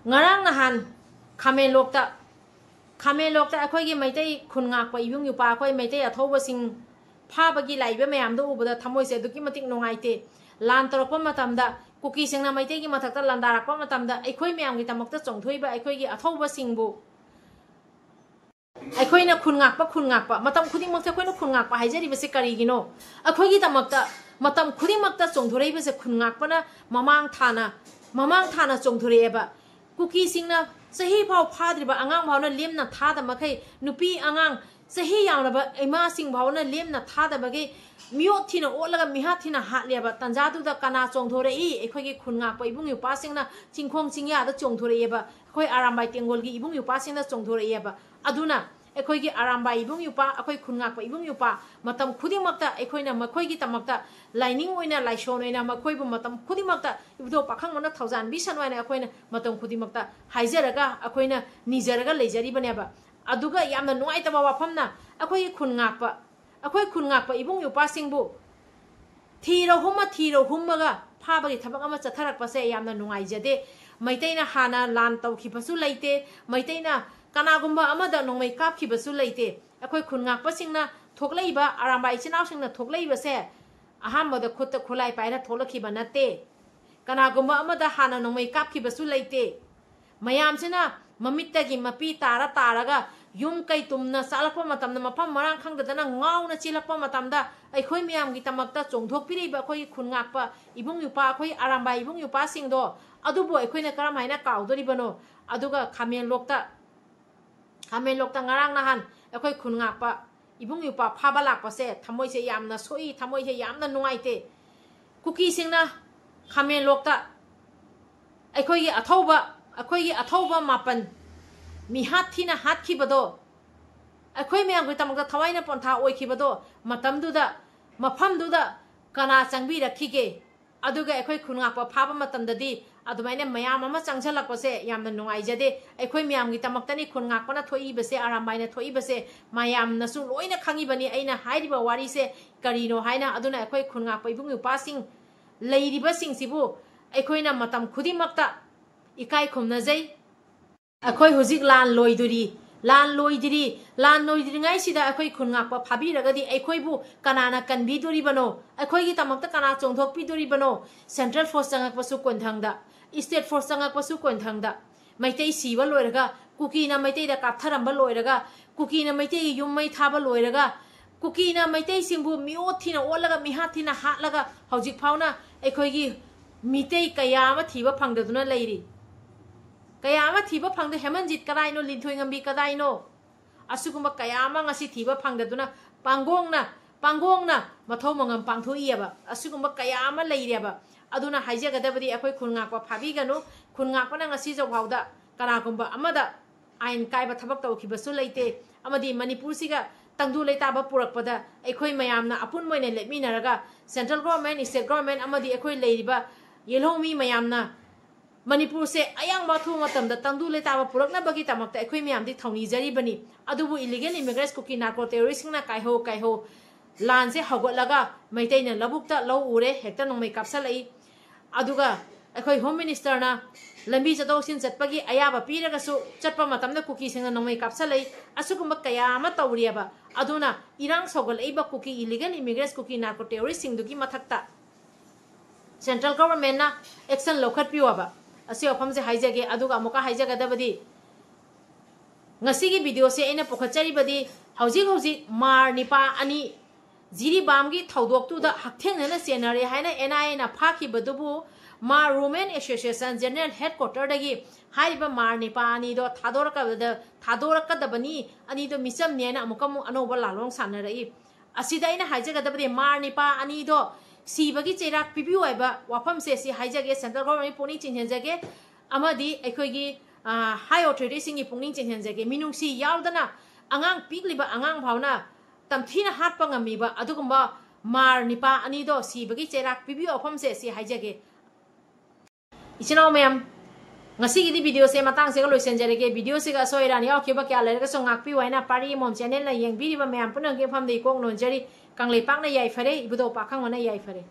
ꯉꯔꯥꯡ ꯅꯍꯥꯟ ꯈꯥꯃꯦꯟꯂꯣꯛꯇ, ꯈꯥꯃꯦꯟꯂꯣꯛꯇ ꯑꯩꯈꯣꯏꯒꯤ ꯃꯩꯇꯩ ꯈꯨꯟ ꯉꯥꯛꯄ ꯏꯕꯨꯡ ꯏꯄ꯭ꯋꯥ, ꯑꯩꯈꯣꯏ ꯃꯩꯇꯩ ꯑꯊꯧꯕꯁꯤꯡ ꯐꯥꯕꯒꯤ ꯂꯥꯛꯏꯕ ꯃꯌꯥꯝꯗꯣ ꯎꯕꯗ ꯊꯃꯣꯏꯁꯦ ꯑꯗꯨꯛꯀꯤ ꯃꯇꯤꯛ ꯅꯨꯡꯉꯥꯏꯇꯦ꯫ ꯂꯥꯟ ꯇꯧꯔꯛꯄ ꯃꯇꯝꯗ ꯀꯨꯀꯤꯁꯤꯡꯅ ꯃꯩꯇꯩꯒꯤ ꯃꯊꯛꯇ ꯂꯥꯟꯗꯥꯔꯛꯄ ꯃꯇꯝꯗ ꯑꯩꯈꯣꯏ ꯃꯌꯥꯝꯒꯤꯗꯃꯛꯇ ꯆꯣꯡꯊꯣꯛꯏꯕ ꯑꯩꯈꯣꯏꯒꯤ ꯑꯊꯧꯕꯁꯤꯡꯕꯨ ꯑꯩꯈꯣꯏꯅ ꯈꯨꯟ ꯉꯥꯛꯄ, ꯈꯨꯟ ꯉꯥꯛꯄ, ꯃꯇꯝ ꯈꯨꯗꯤꯡꯃꯛꯇ ꯑꯩꯈꯣꯏꯅ ꯈꯨꯟ ꯉꯥꯛꯄ ꯍꯥꯏꯖꯔꯤꯕꯁꯤ ꯀꯔꯤꯒꯤꯅꯣ? ꯑꯩꯈꯣꯏꯒꯤꯗꯃꯛꯇ ꯃꯇꯝ ꯈꯨꯗꯤꯡꯃꯛꯇ ꯆꯣꯡꯊꯣꯔꯛꯏꯕꯁꯦ ꯈꯨꯟ ꯉꯥꯛꯄꯅ ꯃꯃꯥꯡ ꯊꯥꯅ, ꯃꯃꯥꯡ ꯊꯥꯅ ꯆꯣꯡꯊꯣꯔꯛꯑꯦꯕ꯫ ꯀꯨꯀꯤꯁꯤꯡꯅ ꯆꯍꯤ ꯐꯥꯎ ꯐꯥꯗ꯭ꯔꯤꯕ ꯑꯉꯥꯡ ꯐꯥꯎꯅ ꯂꯦꯝꯅ ꯊꯥꯗ ꯃꯈꯩ, ꯅꯨꯄꯤ ꯑꯉꯥꯡ ꯆꯍꯤ ꯌꯥꯝꯂꯕ ꯏꯃꯥꯁꯤꯡ ꯐꯥꯎꯅ ꯂꯦꯝꯅ ꯊꯥꯗꯕꯒꯤ ꯃꯤꯑꯣꯠ ꯊꯤꯅ ꯑꯣꯠꯂꯒ ꯃꯤꯍꯥꯠ ꯊꯤꯅ ꯍꯥꯠꯂꯦꯕ꯫ ꯇꯟꯖꯥꯗꯨꯗ ꯀꯅꯥ ꯆꯣꯡꯊꯣꯔꯛꯏ? ꯑꯩꯈꯣꯏꯒꯤ ꯈꯨꯟ ꯉꯥꯛꯄ ꯏꯕꯨꯡ ꯏꯄ꯭ꯋꯥꯁꯤꯡꯅ ꯆꯤꯡꯈꯣꯡ ꯆꯤꯡꯌꯥꯗ ꯆꯣꯡꯊꯣꯔꯛꯑꯦꯕ꯫ ꯑꯩꯈꯣꯏ ꯑꯔꯥꯝꯕꯥꯏ ꯇꯦꯡꯒꯣꯜꯒꯤ ꯏꯕꯨꯡ ꯏꯄ꯭ꯋꯥꯁꯤꯡꯅ ꯆꯣꯡꯊꯣꯔꯛꯑꯦꯕ꯫ ꯑꯗꯨꯅ ꯑꯩꯈꯣꯏꯒꯤ ꯑꯔꯥꯝꯕꯥꯏ ꯏꯕꯨꯡ ꯏꯄ꯭ꯋꯥ, ꯑꯩꯈꯣꯏ ꯈꯨꯟ ꯉꯥꯛꯄ ꯏꯕꯨꯡ ꯏꯄ꯭ꯋꯥ, ꯃꯇꯝ ꯈꯨꯗꯤꯡꯃꯛꯇ ꯑꯩꯈꯣꯏꯅ ꯃꯈꯣꯏꯒꯤꯗꯃꯛꯇ ꯂꯥꯏꯅꯤꯡ ꯑꯣꯏꯅ, ꯂꯥꯏꯁꯣꯟ ꯑꯣꯏꯅ ꯃꯈꯣꯏꯕꯨ ꯃꯇꯝ ꯈꯨꯗꯤꯡꯃꯛꯇ ꯏꯕꯨꯙꯧ ꯄꯥꯈꯪꯕꯅ ꯊꯧꯖꯥꯟꯕꯤꯁꯅꯨ ꯍꯥꯏꯅ ꯑꯩꯈꯣꯏꯅ ꯃꯇꯝ ꯈꯨꯗꯤꯡꯃꯛꯇ ꯍꯥꯏꯖꯔꯒ, ꯑꯩꯈꯣꯏꯅ ꯅꯤꯖꯔꯒ ꯂꯩꯖꯔꯤꯕꯅꯦꯕ꯫ ꯑꯗꯨꯒ ꯌꯥꯝꯅ ꯅꯨꯡꯉꯥꯏꯇꯕ ꯋꯥꯐꯝꯅ, ꯑꯩꯈꯣꯏꯒꯤ ꯈꯨꯟ ꯉꯥꯛꯄ, ꯑꯩꯈꯣꯏ ꯈꯨꯟ ꯉꯥꯛꯄ ꯏꯕꯨꯡ ꯏꯄ꯭ꯋꯥꯁꯤꯡꯕꯨ ꯊꯤꯔ ꯍꯨꯝꯃ, ꯊꯤꯔ ꯍꯨꯝꯃꯒ ꯐꯥꯕꯒꯤ ꯊꯕꯛ ꯑꯃ ꯆꯠꯊꯔꯛꯄꯁꯦ ꯌꯥꯝꯅ ꯅꯨꯡꯉꯥꯏꯖꯗꯦ꯫ ꯃꯩꯇꯩꯅ ꯍꯥꯟꯅ ꯂꯥꯟ ꯇꯧꯈꯤꯕꯁꯨ ꯂꯩꯇꯦ꯫ ꯃꯩꯇꯩꯅ ꯀꯅꯥꯒꯨꯝꯕ ꯑꯃꯗ ꯅꯣꯡꯃꯩ ꯀꯥꯞꯈꯤꯕꯁꯨ ꯂꯩꯇꯦ꯫ ꯑꯩꯈꯣꯏ ꯈꯨꯟ ꯉꯥꯛꯄꯁꯤꯡꯅ ꯊꯣꯛꯂꯛꯏꯕ, ꯑꯔꯥꯝꯕꯥꯏ ꯏꯆꯤꯟ ꯏꯅꯥꯎꯁꯤꯡꯅ ꯊꯣꯛꯂꯛꯏꯕꯁꯦ ꯑꯍꯥꯟꯕꯗ ꯈꯨꯠꯇ ꯈꯨꯠꯂꯥꯏ ꯄꯥꯏꯔ ꯊꯣꯛꯂꯛꯈꯤꯕ ꯅꯠꯇꯦ꯫ ꯀꯅꯥꯒꯨꯝꯕ ꯑꯃꯗ ꯍꯥꯟꯅ ꯅꯣꯡꯃꯩ ꯀꯥꯞꯈꯤꯕꯁꯨ ꯂꯩꯇꯦ꯫ ꯃꯌꯥꯝꯁꯤꯅ ꯃꯃꯤꯠꯇꯒꯤ ꯃꯄꯤ ꯇꯥꯔ ꯇꯥꯔꯒ ꯌꯨꯝ ꯀꯩ ꯇꯨꯝꯅ ꯆꯠꯂꯛꯄ ꯃꯇꯝꯗ, ꯃꯐꯝ ꯃꯔꯥꯡ ꯈꯪꯗꯗꯅ ꯉꯥꯎꯅ ꯆꯦꯜꯂꯛꯄ ꯃꯇꯝꯗ, ꯑꯩꯈꯣꯏ ꯃꯌꯥꯝꯒꯤꯗꯃꯛꯇ ꯆꯣꯡꯊꯣꯛꯄꯤꯔꯛꯏꯕ ꯑꯩꯈꯣꯏꯒꯤ ꯈꯨꯟ ꯉꯥꯛꯄ ꯏꯕꯨꯡ ꯏꯄ꯭ꯋꯥ, ꯑꯩꯈꯣꯏ ꯑꯔꯥꯝꯕꯥꯏ ꯏꯕꯨꯡ ꯏꯄ꯭ꯋꯥꯁꯤꯡꯗꯣ, ꯑꯗꯨꯕꯨ ꯑꯩꯈꯣꯏꯅ ꯀꯔꯝ ꯍꯥꯏꯅ ꯀꯥꯎꯗꯣꯔꯤꯕꯅꯣ? ꯑꯗꯨꯒ ꯈꯥꯃꯦꯟꯂꯣꯛꯇ, ꯈꯥꯃꯦꯟꯂꯣꯛꯇ ꯉꯔꯥꯡ ꯅꯍꯥꯟ ꯑꯩꯈꯣꯏ ꯈꯨꯟ ꯉꯥꯛꯄ ꯏꯕꯨꯡ ꯏꯄ꯭ꯋꯥ ꯐꯥꯕ ꯂꯥꯛꯄꯁꯦ ꯊꯃꯣꯏꯁꯦ ꯌꯥꯝꯅ ꯁꯣꯛꯏ, ꯊꯃꯣꯏꯁꯦ ꯌꯥꯝꯅ ꯅꯨꯡꯉꯥꯏꯇꯦ꯫ ꯀꯨꯀꯤꯁꯤꯡꯅ ꯈꯥꯃꯦꯟꯂꯣꯛꯇ ꯑꯩꯈꯣꯏꯒꯤ ꯑꯊꯧꯕ, ꯑꯩꯈꯣꯏꯒꯤ ꯑꯊꯧꯕ ꯃꯥꯄꯟ ꯃꯤꯍꯥꯠ ꯊꯤꯅ ꯍꯥꯠꯈꯤꯕꯗꯣ, ꯑꯩꯈꯣꯏ ꯃꯌꯥꯝꯒꯤꯗꯃꯛꯇ ꯊꯋꯥꯏꯅ ꯄꯣꯟꯊꯥ ꯑꯣꯏꯈꯤꯕꯗꯣ, ꯃꯇꯝꯗꯨꯗ, ꯃꯐꯝꯗꯨꯗ ꯀꯅꯥ ꯆꯪꯕꯤꯔꯛꯈꯤꯒꯦ? ꯑꯗꯨꯒ ꯑꯩꯈꯣꯏ ꯈꯨꯟ ꯉꯥꯛꯄ ꯐꯥꯕ ꯃꯇꯝꯗꯗꯤ ꯑꯗꯨꯃꯥꯏꯅ ꯃꯌꯥꯝ ꯑꯃ ꯆꯪꯁꯤꯜꯂꯛꯄꯁꯦ ꯌꯥꯝꯅ ꯅꯨꯡꯉꯥꯏꯖꯗꯦ꯫ ꯑꯩꯈꯣꯏ ꯃꯌꯥꯝꯒꯤꯗꯃꯛꯇꯅꯤ ꯈꯨꯟ ꯉꯥꯛꯄꯅ ꯊꯣꯛꯏꯕꯁꯦ, ꯑꯔꯥꯝꯕꯥꯏꯅ ꯊꯣꯛꯏꯕꯁꯦ ꯃꯌꯥꯝꯅꯁꯨ ꯂꯣꯏꯅ ꯈꯪꯉꯤꯕꯅꯤ ꯑꯩꯅ ꯍꯥꯏꯔꯤꯕ ꯋꯥꯔꯤꯁꯦ ꯀꯔꯤꯅꯣ ꯍꯥꯏꯅ꯫ ꯑꯗꯨꯅ ꯑꯩꯈꯣꯏ ꯈꯨꯟ ꯉꯥꯛꯄ ꯏꯕꯨꯡ ꯏꯄ꯭ꯋꯥꯁꯤꯡ ꯂꯩꯔꯤꯕꯁꯤꯡꯁꯤꯕꯨ ꯑꯩꯈꯣꯏꯅ ꯃꯇꯝ ꯈꯨꯗꯤꯡꯃꯛꯇ ꯏꯀꯥꯏ ꯈꯨꯝꯅꯖꯩ꯫ ꯑꯩꯈꯣꯏ ꯍꯧꯖꯤꯛ ꯂꯥꯟ ꯂꯣꯏꯗꯣꯔꯤ, ꯂꯥꯟ ꯂꯣꯏꯗ꯭ꯔꯤ, ꯂꯥꯟ ꯂꯣꯏꯗ꯭ꯔꯤꯉꯩꯁꯤꯗ ꯑꯩꯈꯣꯏ ꯈꯨꯟ ꯉꯥꯛꯄ ꯐꯥꯕꯤꯔꯒꯗꯤ ꯑꯩꯈꯣꯏꯕꯨ ꯀꯅꯥꯅ ꯀꯟꯕꯤꯗꯣꯔꯤꯕꯅꯣ? ꯑꯩꯈꯣꯏꯒꯤꯗꯃꯛꯇ ꯀꯅꯥ ꯆꯣꯡꯊꯣꯛꯄꯤꯗꯣꯔꯤꯕꯅꯣ? Central Force ꯆꯪꯉꯛꯄꯁꯨ ꯀꯣꯟꯊꯪꯗ, State Force ꯆꯪꯉꯛꯄꯁꯨ ꯀꯣꯟꯊꯪꯗ, Meitei ꯁꯤꯕ ꯂꯣꯏꯔꯒ, ꯀꯨꯀꯤꯅ ꯃꯩꯇꯩꯗ ꯀꯥꯞꯊꯔꯝꯕ ꯂꯣꯏꯔꯒ, ꯀꯨꯀꯤꯅ ꯃꯩꯇꯩꯒꯤ ꯌꯨꯝ ꯃꯩ ꯊꯥꯕ ꯂꯣꯏꯔꯒ, ꯀꯨꯀꯤꯅ ꯃꯩꯇꯩꯁꯤꯡꯕꯨ ꯃꯤꯑꯣꯠ ꯊꯤꯅ ꯑꯣꯠꯂꯒ, ꯃꯤꯍꯥꯠ ꯊꯤꯅ ꯍꯥꯠꯂꯒ ꯍꯧꯖꯤꯛ ꯐꯥꯎꯅ ꯑꯩꯈꯣꯏꯒꯤ ꯃꯤꯇꯩ ꯀꯌꯥ ꯑꯃ ꯊꯤꯕ ꯐꯪꯗꯗꯨꯅ ꯂꯩꯔꯤ꯫ ꯀꯌꯥ ꯑꯃ ꯊꯤꯕ ꯐꯪꯗꯦ꯫ ꯍꯦꯃꯟꯖꯤꯠ ꯀꯗꯥꯏꯅꯣ? ꯂꯤꯟꯊꯣꯏꯉꯝꯕꯤ ꯀꯗꯥꯏꯅꯣ? ꯑꯁꯤꯒꯨꯝꯕ ꯀꯌꯥ ꯑꯃ ꯉꯁꯤ ꯊꯤꯕ ꯐꯪꯗꯗꯨꯅ ꯄꯥꯡꯒꯣꯡꯅ, ꯄꯥꯡꯒꯣꯡꯅ ꯃꯊꯧ ꯃꯉꯝ ꯄꯥꯡꯊꯣꯛꯏꯑꯕ꯫ ꯑꯁꯤꯒꯨꯝꯕ ꯀꯌꯥ ꯑꯃ ꯂꯩꯔꯦꯕ꯫ ꯑꯗꯨꯅ ꯍꯥꯏꯖꯒꯗꯕꯗꯤ ꯑꯩꯈꯣꯏ ꯈꯨꯟ ꯉꯥꯛꯄ ꯐꯥꯕꯤꯒꯅꯨ꯫ ꯈꯨꯟ ꯉꯥꯛꯄꯅ ꯉꯁꯤ ꯐꯥꯎꯗ ꯀꯅꯥꯒꯨꯝꯕ ꯑꯃꯗ ꯑꯥꯏꯟ ꯀꯥꯏꯕ ꯊꯕꯛ ꯇꯧꯈꯤꯕꯁꯨ ꯂꯩꯇꯦ꯫ ꯑꯃꯗꯤ ꯃꯅꯤꯄꯨꯔꯁꯤꯒ ꯇꯪꯗꯨ ꯂꯩꯇꯥꯕ ꯄꯨꯔꯛꯄꯗ ꯑꯩꯈꯣꯏ ꯃꯌꯥꯝꯅ ꯑꯄꯨꯟꯕ ꯑꯣꯏꯅ ꯂꯦꯞꯃꯤꯟꯅꯔꯒ central government, state government ꯑꯃꯗꯤ ꯑꯩꯈꯣꯏ ꯂꯩꯔꯤꯕ ꯌꯦꯜꯍꯧꯃꯤ ꯃꯌꯥꯝꯅ ꯃꯅꯤꯄꯨꯔꯁꯦ ꯑꯌꯥꯡꯕ ꯑꯊꯨꯕ ꯃꯇꯝꯗ ꯇꯪꯗꯨ ꯂꯩꯇꯥꯕ ꯄꯨꯔꯛꯅꯕꯒꯤꯗꯃꯛꯇ ꯑꯩꯈꯣꯏ ꯃꯌꯥꯝꯗꯤ ꯊꯧꯅꯤꯖꯔꯤꯕꯅꯤ꯫ ꯑꯗꯨꯕꯨ illegal immigrants ꯀꯨꯀꯤ narco terroristꯁꯤꯡꯅ ꯀꯥꯏꯍꯧ ꯀꯥꯏꯍꯧ ꯂꯥꯟꯁꯦ ꯍꯧꯒꯠꯂꯒ ꯃꯩꯇꯩꯅ ꯂꯧꯕꯨꯛꯇ ꯂꯧ ꯎꯔꯦ, ꯍꯦꯛꯇ ꯅꯣꯡꯃꯩ ꯀꯥꯞꯁꯜꯂꯛꯏ꯫ ꯑꯗꯨꯒ ꯑꯩꯈꯣꯏ Home Ministerꯅ ꯂꯝꯕꯤ ꯆꯠꯊꯣꯛ ꯆꯠꯁꯤꯟ ꯆꯠꯄꯒꯤ ꯑꯌꯥꯕ ꯄꯤꯔꯒꯁꯨ ꯆꯠꯄ ꯃꯇꯝꯗ ꯀꯨꯀꯤꯁꯤꯡꯅ ꯅꯣꯡꯃꯩ ꯀꯥꯞꯁꯜꯂꯛꯏ꯫ ꯑꯁꯤꯒꯨꯝꯕ ꯀꯌꯥ ꯑꯃ ꯇꯧꯔꯤꯑꯕ꯫ ꯑꯗꯨꯅ ꯏꯔꯥꯡ ꯁꯧꯒꯠꯂꯛꯏꯕ ꯀꯨꯀꯤ illegal immigrants, ꯀꯨꯀꯤ narco terroristꯁꯤꯡꯗꯨꯒꯤ ꯃꯊꯛꯇ central governmentꯅ action ꯂꯧꯈꯠꯄꯤꯌꯣꯕ꯫ ꯑꯁꯤ ꯋꯥꯐꯝꯁꯦ ꯍꯥꯏꯖꯒꯦ꯫ ꯑꯗꯨꯒ ꯑꯃꯨꯛꯀ ꯍꯥꯏꯖꯒꯗꯕꯗꯤ, ꯉꯁꯤꯒꯤ videoꯁꯦ ꯑꯩꯅ ꯄꯨꯈꯠꯆꯔꯤꯕꯗꯤ ꯍꯧꯖꯤꯛ ꯍꯧꯖꯤꯛ ꯃꯥꯔ ꯅꯤꯄꯥ ꯑꯅꯤ ꯖꯤꯔꯤꯕꯥꯝꯒꯤ ꯊꯧꯗꯣꯛꯇꯨꯗ ꯍꯛꯊꯦꯡꯅꯅ ꯆꯦꯟꯅꯔꯦ ꯍꯥꯏꯅ NIAꯅ ꯐꯥꯈꯤꯕꯗꯨꯕꯨ ꯃꯥꯔ Women Association General Headquarterꯗꯒꯤ ꯍꯥꯏꯔꯤꯕ ꯃꯥꯔ ꯅꯤꯄꯥ ꯑꯅꯤꯗꯣ ꯊꯥꯗꯣꯔꯛꯀꯗ-, ꯊꯥꯗꯣꯔꯛꯀꯗꯕꯅꯤ, ꯑꯅꯤꯗꯣ ꯃꯤꯆꯝꯅꯤ ꯍꯥꯏꯅ ꯑꯃꯨꯛꯀ ꯑꯃꯨꯛ ꯑꯅꯧꯕ ꯂꯥꯂꯣꯡ ꯁꯥꯟꯅꯔꯛꯏ꯫ ꯑꯁꯤꯗ ꯑꯩꯅ ꯍꯥꯏꯖꯒꯗꯕꯗꯤ ꯃꯥꯔ ꯅꯤꯄꯥ ꯑꯅꯤꯗꯣ ꯁꯤꯕꯒꯤ ꯆꯩꯔꯥꯛ ꯄꯤꯕꯤꯌꯨ ꯍꯥꯏꯕ ꯋꯥꯐꯝꯁꯦ ꯁꯤ ꯍꯥꯏꯖꯒꯦ, central governmentꯀꯤ ꯄꯨꯛꯅꯤꯡ ꯆꯤꯡꯁꯤꯟꯖꯒꯦ, ꯑꯃꯗꯤ ꯑꯩꯈꯣꯏꯒꯤ, ꯑ, high authorityꯁꯤꯡꯒꯤ ꯄꯨꯛꯅꯤꯡ ꯆꯤꯡꯁꯤꯟꯖꯒꯦ꯫ ꯃꯤꯅꯨꯡꯁꯤ ꯌꯥꯎꯗꯅ ꯑꯉꯥꯡ, ꯄꯤꯛꯂꯤꯕ ꯑꯉꯥꯡ ꯐꯥꯎꯅ ꯇꯝꯊꯤꯅ ꯍꯥꯠꯄ ꯉꯝꯃꯤꯕ ꯑꯗꯨꯒꯨꯝꯕ ꯃꯥꯔ ꯅꯤꯄꯥ ꯑꯅꯤꯗꯣ ꯁꯤꯕꯒꯤ ꯆꯩꯔꯥꯛ ꯄꯤꯕꯤꯌꯨ ꯋꯥꯐꯝꯁꯦ ꯁꯤ ꯍꯥꯏꯖꯒꯦ꯫ ꯏꯆꯤꯟ ꯏꯅꯥꯎ ꯃꯌꯥꯝ, ꯉꯁꯤꯒꯤꯗꯤ videoꯁꯦ ꯃꯇꯥꯡꯁꯤꯒ ꯂꯣꯏꯁꯤꯟꯖꯔꯒꯦ꯫ Videoꯁꯤꯒ ꯑꯁꯣꯏ ꯑꯔꯥꯟ ꯌꯥꯎꯈꯤꯕ ꯀꯌꯥ ꯂꯩꯔꯒꯁꯨ ꯉꯥꯛꯄꯤꯌꯨ ꯍꯥꯏꯅ ꯄꯥꯔꯤ ꯑꯃꯣꯝ channelꯅ ꯌꯦꯡꯕꯤꯔꯤꯕ ꯃꯌꯥꯝ ꯄꯨꯝꯅꯃꯛꯀꯤ ꯃꯐꯝꯗ ꯏꯀꯣꯛ ꯅꯣꯟꯖꯔꯤ꯫ ꯀꯪꯂꯩꯄꯥꯛꯅ ꯌꯥꯏꯐꯔꯦ, ꯏꯕꯨꯙꯧ ꯄꯥꯈꯪꯕꯅ ꯌꯥꯏꯐꯔꯦ꯫